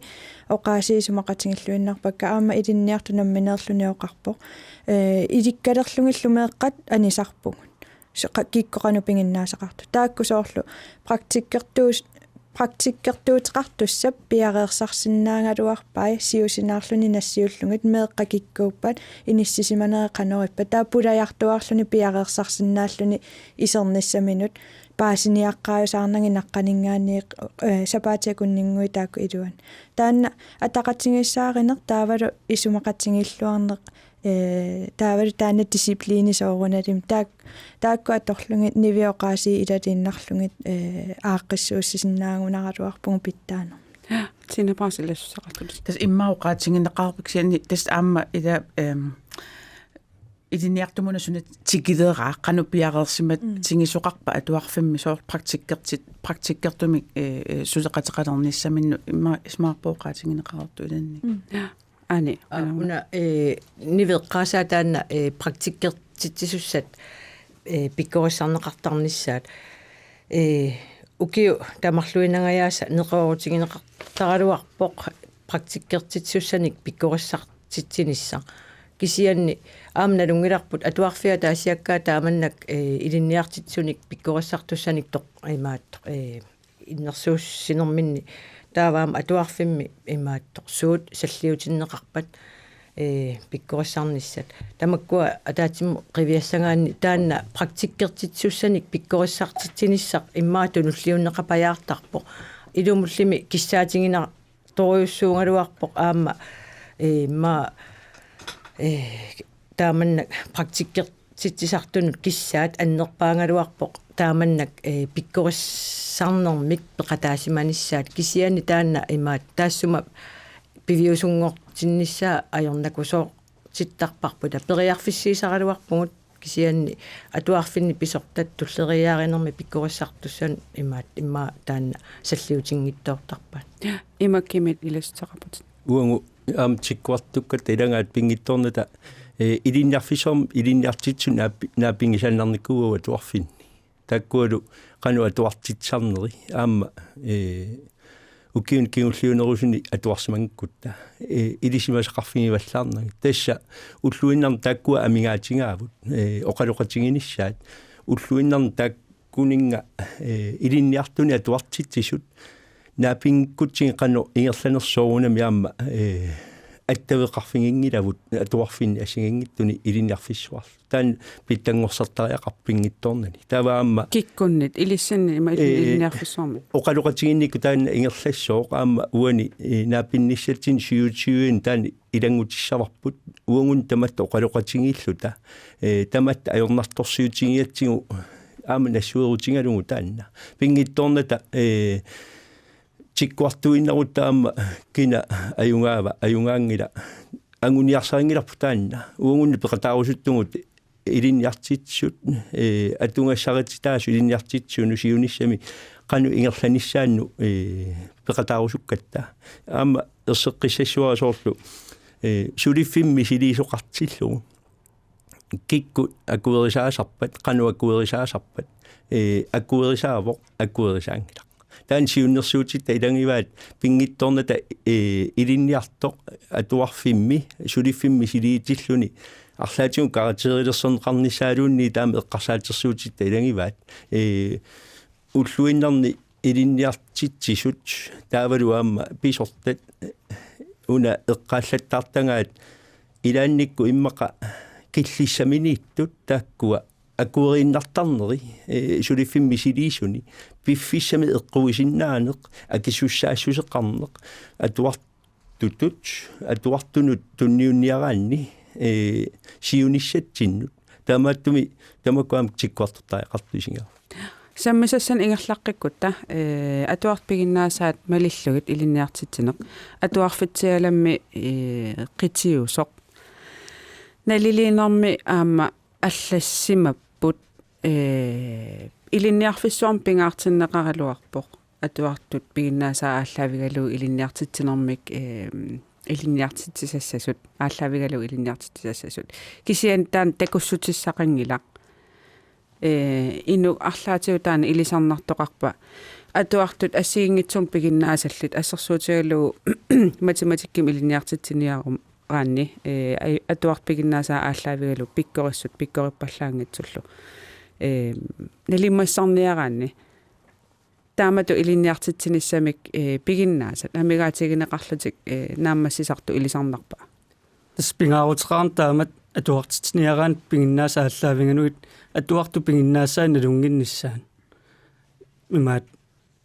oqaasii isumaqatigilluinnarpakka aamma ilinniartut nammineerluni oqarpoq. Ee, ilikkalerlugillu meeqqat anisarpugut. Su-, qa-, kikkut qanoq piginnaasaqartut. Taakku soorlu praktikkertuus-, praktikkertuuteqartussap piareersarsinnaagaluarpai siusinaarluni nassiullugit meeqqat kikkuuppat inissisimanerit qanoq ippat. Taava pulajartuaarluni piareersarsinnaalluni isernissaminut paasiniaqqaajusaarnagit naqqaninngaanniit, ee, sapaatip akunninnguit taakku iluanni. Taanna ataqatigiissaarineq taavalu isumaqatigiilluarneq, ee, taavalu taanna disciplini soorunalimi. Taak-, taakku atorlugit Nivi oqaasii ilaliinnarlugit, ee, aaqqissuussisinnaagunaraluarpugut pitsaanermut. Tine Braas ilassutissaqartutit. Tassa immaqa oqaatigineqarpoq kisianni tassa aamma ila, ehm, ilinniartumut una suna tikileraa qanoq piareersimatigisoqarpa atuarfimmi soorlu praktikkertit-, praktikkertumik, ee, ee, suleqateqalernissaminnut immaqa isumaqarpunga oqaatigineqareersoq ilanni. Mm. Aani, Aa, aana. Una, ee, Nivi eqqaasaa taanna, ee, praktikkertitsisussat, ee, pikkorissarneqartarnissaat. Ee, ukiut tamarluinnangajaasa neqeroorutigineqartaraluarpoq praktikkertitsisussanik pikkorissartitsinissaq. Kisianni aamma nalunngilarput atuarfiata ataasiakkaat taamannak, ee, ilinniartitsisunik pikkorissartussanik toq-, imaattoq, ee, innersuussinerminni taava aamma atuarfimmi imaattoq suut salliutinneqarpat, ee, pikkorissarnissat. Tamakkua ataatsimut qiviassagaanni taanna praktikkertitsisussanik pikkorissartitsinissaq immaqa tunulliunneqapajaartarpoq. Ilumullumi kissaatiginartorujussuugaluarpoq aamma, ee, immaqa, ee, taamannak praktikkertitsisartunut kissaat annerpaagaluarpoq taamannak, ee, pikkorissarnermik peqataasimanissaat kisianni taanna imaat taassuma piviusunngortinnissaa ajornakusoortittarparput. Periarfissiisaraluarpugut Kisianni atuarfinni pisortat tulleriiaarinermi pikkorissartussanut imaat immaqa taanna salliutinngitsoortarpaat. Imakkimit ilassuteqarputit. Uagut aamma tikkuartukkatta ilagaat pinngitsoornata, eh, ilinniarfissuarmi ilinniartitsisut naapi-, naapinngitsoornikuuagut atuarfinni. Taakkualu qanoq atuartitsisarneri aamma, eh, ukiuni kingulliunerusuni atuarsimanngikkutta, eh, ilisimasaqarfigivallaarnagit. Tassa ulluinnarni taakkua amigaatigaavut, eh, oqaloqatiginissaat. Ulluinnarni taakkuninnga, eh, ilinniartuni atuartitsisut naapinngikkutsigu qanoq ingerlanersoq soorunami aamma, eh, attaveqarfiginngilavut atuarfinni assigiinngitsuni ilinniarfissuarlu. Taanna pitsanngorsartariaqarpoq pinngitsoornani. Taava aamma kikkunnit, ilissinnit ima, eh, ilinniarfissuarmi. Oqaloqatigiinnikkut taanna ingerlassooq aamma uani, eh, naapinnissatsinnut syvogtyve taanna ilanngutissavarput. Uagut tamatta oqaloqatigiilluta, eh, tamatta ajornartorsiutigigatsigu aamma nassuerutigalugu taanna. Pinngitsoornata, eh, tikkuartuinnarutta aamma kina ajugaava, ajugaanngila, anguniarsarinngilarput taanna. Uagut peqataarusuttugut ilinniartitsisut, eh, atugassarititaasut ilinniartitsisunut siunissami qanoq ingerlanissaannut, eh, peqataarusukkatta. Aamma erseqqissassavara soorlu, eh, suliffimmi misiliisoqartillugu. Kikkut akuerisaasarpat, qanoq akuerisaasarpat, eh, akuerisaavoq, akuerisaanngilaq. Taanna siunnersuutitta ilagivaat pinngitsoornata, eh, ilinniartoq atuarfimmi, suliffimmi misiliitilluni arlaatigut karakterilersorneqarnissaaluunniit taama eqqarsaatersuutitta ilagivaat, eh, ulluinnarni ilinniartitsisut taavalu aamma pisortat, eh, una eqqaallattaartagaat ilaannikkut immaqa killissaminiittut taakkua akueriinnartarneri, eh, suliffimmi misiliisuni, piffissami eqquisinnaaneq, akisussaassuseqarneq, atuartutut, atuartunut tunniunniaraanni, eh, siunissatsinnut. Taamaattumik tamakku aamma tikkuartortariaqartut isigaat. Sammisassanik ingerlaqqikkutta, eh, atuartut piginnaasaat malillugit ilinniartitsineq. Atuarfitsialammi, eh, qitiusoq. Naliliinermi aamma allassimapput, eh, ilinniarfissuarmi pingaartinneqaraluarpoq. Atuartut piginnaasaat aallaavigalugu ilinniartitsinermik, eh, ilinniartitsisassasut, aallaavigalugu ilinniartitsisassasut. Kisianni taanna takussutissaqanngilaq. Eh, inuk arlaatigut taanna ilisarnartoqarpa. Atuartut assigiinngitsumik piginnaasallit assersuutigalugu matematikkimi ilinniartitsiniarum- raanni, eh, aj-, atuartut piginnaasaat aallaavigalugu pikkorissut pikkorippallaanngitsullu. Eh, nalimmassarniaraanni. Taamatut ilinniartitsinissamik, eh, piginnaasat. Amigaatigineqarlutik, eh, naammassisartut ilisarnarpa. Tassa pingaaruteqarami taamatut atuartitsiniaraanni piginnaasaat aallaavigalugit atuartut piginnaasaat nalunnginnissaat. Imaat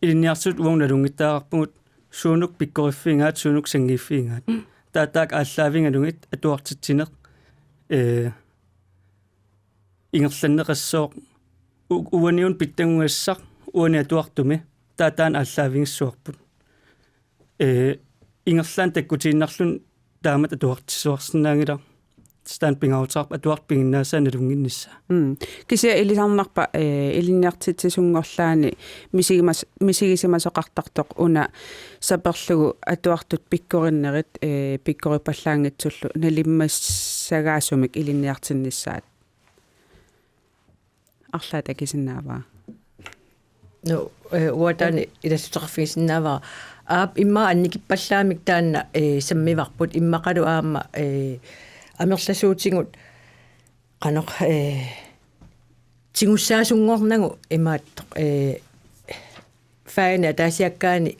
ilinniartitsisut uagut nalunngittariaqarpugut suunuk pikkoriffigigaat, suunuk sanngiiffigigaat. Mm. Taava taakku aallaavigalugit atuartitsineq, eh, ingerlanneqassooq u-, uaniuna pitsanngugassaq uani atuartumi taava taanna aallaavigissavarput. Eh, ingerlaannaq takkutiinnarluni taamatut atuartissuarsinnaanngilaq. Tassa taanna pingaaruteqarpoq atuartut piginnaasaat nalunnginnissaat. Mm. Kisianni ilisarnarpa, eh, ilinniartitsisunngorlaani misigimas-, misigisimasoqartartoq una saperlugu atuartut pikkorinnerit, eh, pikkorippallaanngitsullu nalimmassagaasumik ilinniartinnissaat. Arlaat takusinnaavara. No, eh, uanga taanna ilassuteqarfigisinnaavara. Aap, immaqa annikippallaamik taanna, eh, sammivarput immaqalu aamma, eh, amerlasuutigut qanoq, eh, tigussaasunngornagu imaattoq, eh, fagini ataasiakkaani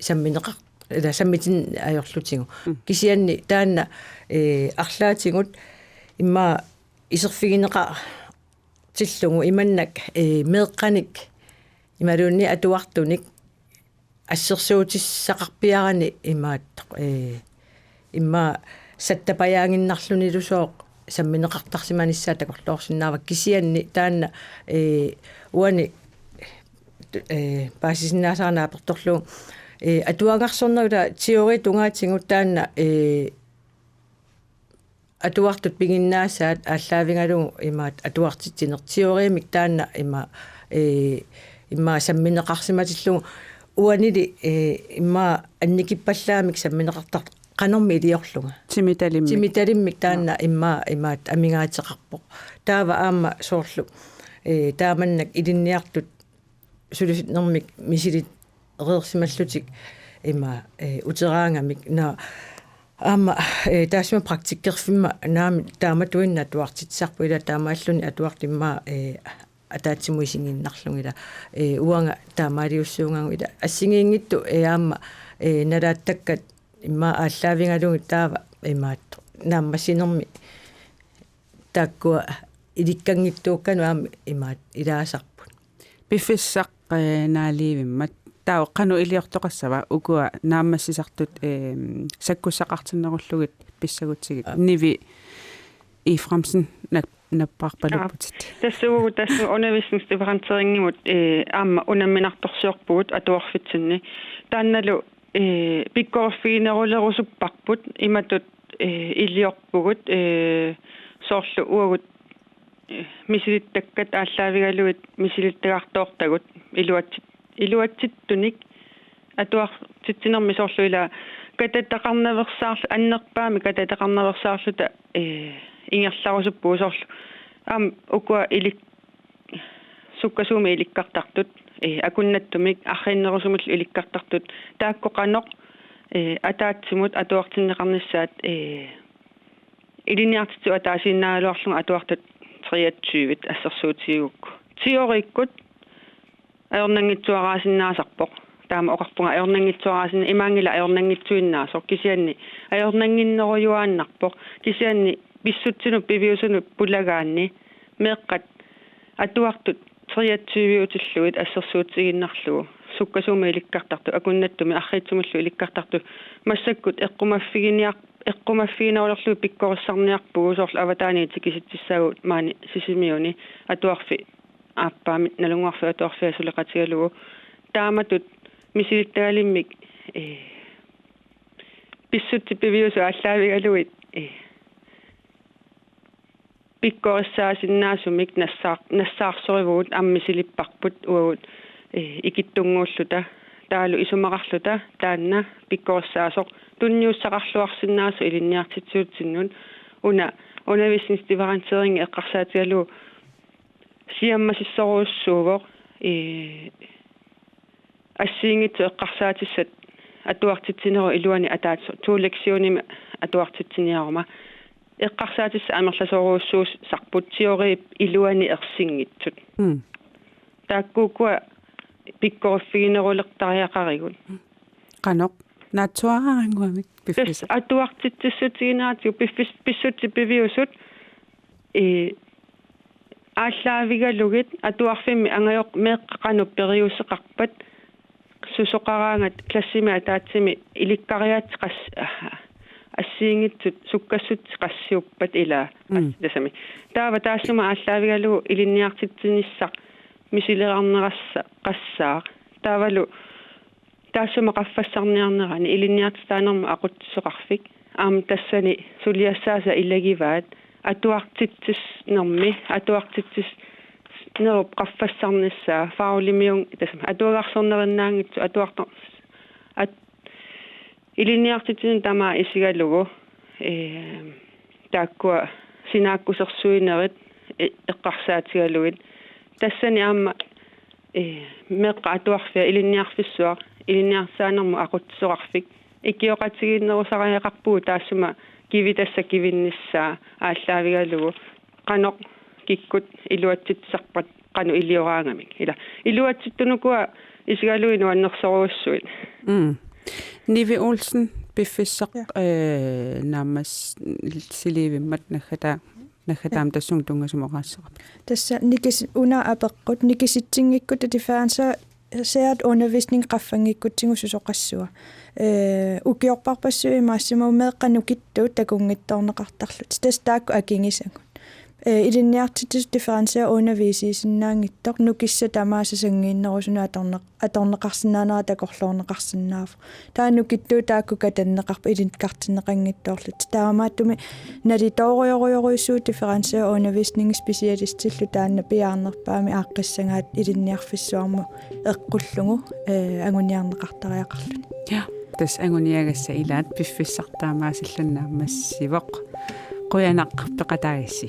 sammineqar-, ila sammitinneq ajorlutigu. Mm. Kisianni taanna, eh, arlaatigut immaqa iserfigineqartillugu imannak, eh, meeqqanik imaluunniit atuartunik assersuutissaqarpiarani imaattoq, eh, immaqa sattapajaaginnarlunilusooq sammineqartarsimanissaa takorloorsinnaavara kisianni taanna, eh, uani, eh, paasisinnaasara naapertorlugu, eh, atuagarsornerup teori tungaatigut taanna, eh, atuartut piginnaasaat aallaavigalugu imaattoq atuartitsineq teorimik taanna ima, ee, ima sammineqarsimatillugu uanili, ee, ima annikippallaamik sammineqartartoq qanormi iliorlunga. Timitalimmik. Timitalimmik taanna ima, imaattoq amigaateqarpoq. Taava aamma soorlu, ee, taamannak ilinniartut sulisunnermik misilittagaqarsimallutik ima, ee, uteraangamik. Naa, aamma, ee, taassuma praktikkerfimma naamik taamatuinnaq atuartitsisarput, ila taamaalluni atuartut ima, ee, ataatsimut isigiinnarlugit, ila, ee, uanga taamaaliussuugakku, ila assigiinngitsut, ee, aamma, ee, nalaattakkat ima aallaavigalugit taava imaattoq naammassinermi taakkua ilikkanngitsuukkanut aamma imaattoq ilaasarput. Piffissaq, ee, naalivimmat. Taava qanoq iliortoqassava ukua naammassisartut, ee, sakkussaqartinnerullugit pissagutsigit? Aa. Nivi Efraimsen nap-, napparpalupputit. Aa, tassa uagut tassa undervisningsdifferentieringimut, ee, aamma unamminartorsiorpugut atuarfitsinni. Taannalu, ee, pikkoriffiginerulerusupparput imatut, ee, iliorpugut, ee, soorlu uagut, ee, misilittakkat aallaavigalugit misilittagartoortagut iluatsit-, iluatsittunik atuartitsinermi soorlu ila katataqarnaveersaarl-, annerpaamik katataqarnaveersaarluta, ee, ingerlarusuppugut soorlu aamma ukua ilik-, sukkasuumik ilikkartartut, ee, akunnattumik arriinnerusumillu ilikkartartut, taakku qanoq, ee, ataatsimut atuartinneqarnissaat, ee, ilinniartitsisut ataasiinnaagaluarlugit atuartut treogtyve assersuutigigukku. Teorikkut ajornanngitsuaraasinnaasarpoq. Taama oqarpunga ajornanngitsuaraasinna-, imaanngilaq ajornanngitsuinnaasoq, kisianni ajornannginnerujuaannarpoq, kisianni pissutsinut piviusunut pulagaanni meeqqat atuartut treogtyve-utillugit assersuutigiinnarlugu, sukkasuumik ilikkartartut, akunnattumik arriitsumillu ilikkartartut, massakkut eqqumaffiginiar-, eqqumaffiginerulerlugit pikkorissarniarpugut, soorlu avataaniit tikisitsissaagut maani Sisimiuni atuarfik aappaammik Nalunnguarfik Atuarfia suleqatigalugu. Taamatut misilittagalimmik, ee, pissutsit piviusut aallaavigalugit, ee, pikkorissaasinnaasumik nassaar-, nassaarsorivut aamma misilipparput uagut, ee, ikittunnguulluta, taavalu isumaqarluta taanna pikkorissaasoq tunniussaqarluarsinnaasoq ilinniartitsisuutinnut. Una undervisningsdifferentiering eqqarsaatigalugu siammasissorujussuuvoq, ee, assigiinngitsut eqqarsaatissat atuartitsinerup iluani ataatsimoorluni, to lektionimik atuartitsiniaruma. Eqqarsaatissat amerlasoorujussuusarput teoriip iluani ersinngitsut. Mm. Taakkuukkua pikkoriffiginerulertariaqarigut. Qanoq? Naatsuaraannguamik piffissaq. Tassa atuartitsissutigineraatigut piffis-, pissutsit piviusut, ee, aallaavigalugit atuarfimmi angajoq meeqqat qanoq periuseqarpat, susoqaraangat klassimi ataatsimi ilikkariaatsit qas-, assigiinngitsut sukkassutsit qassiuppat ilaa. Mm. Tassami. Taava taassuma aallaavigalugu ilinniartitsinissaq misilerarnerassa-, qassaaq. Taavalu taassuma qaffassarniarnerani ilinniartitaanermut aqutsisoqarfik. Aamma tassani suliassaasa ilagivaat atuartitsisnermi, atuartitsisnerup qaffassarnissaa, fagligmiung-, tassami atuagarsornerinnaanngitsoq atuartor-, at-, ilinniartitsineq tamaat isigalugu, ee, taakkua sinaakkusersuinerit, ee, eqqarsaatigalugit. Tassani aamma, ee, meeqqat atuarfiat ilinniarfissuaq ilinniartitaanermut aqutsisoqarfik. Ikioqatigiinnerusariaqarpugut taassuma kivitassat kivinnissaat aallaavigalugu qanoq kikkut iluatsitsisarpat qanoq ilioraangamik. Ila iluatsittunukua isigalugit nuannersorujussuit. Mm. Nivi Olsen, piffissaq, ja, ee, naammassiliivimmat naggataa-, naggataamik tassunga tunngasumik oqaaseqarpoq. Tassa nikis-, una apeqqut nikisitsinngikkutta differentieret undervisning qaffanngikkutsigu susoqassava. Ee, ukiorparpassuit imaassimavoq meeqqat nukittut takunngitsoorneqartarlutik. Tassa taakku akigisagut. Ee, ilinniartitsisut differentieret undervisningsinnaanngitsoq nukissat tamaasa sanngiinnerusunut atorneq-, atorneqarsinnaanera takorloorneqarsinnaavoq. Taava nukittuut taakku katanneqarput ilinniartinneqanngitsoorlutik. Taamaattumik nalitoorujorujorujussuu differentieret undervisning specialistillu taanna piaarnerpaamik aaqqissagaat ilinniarfissuarmut eqqullugu, ee, anguniarneqartariaqarluni. Ja. Tassa anguniagassat ilaat piffissaq taamaasillugu naammassivoq. Qujanaq peqataagassi.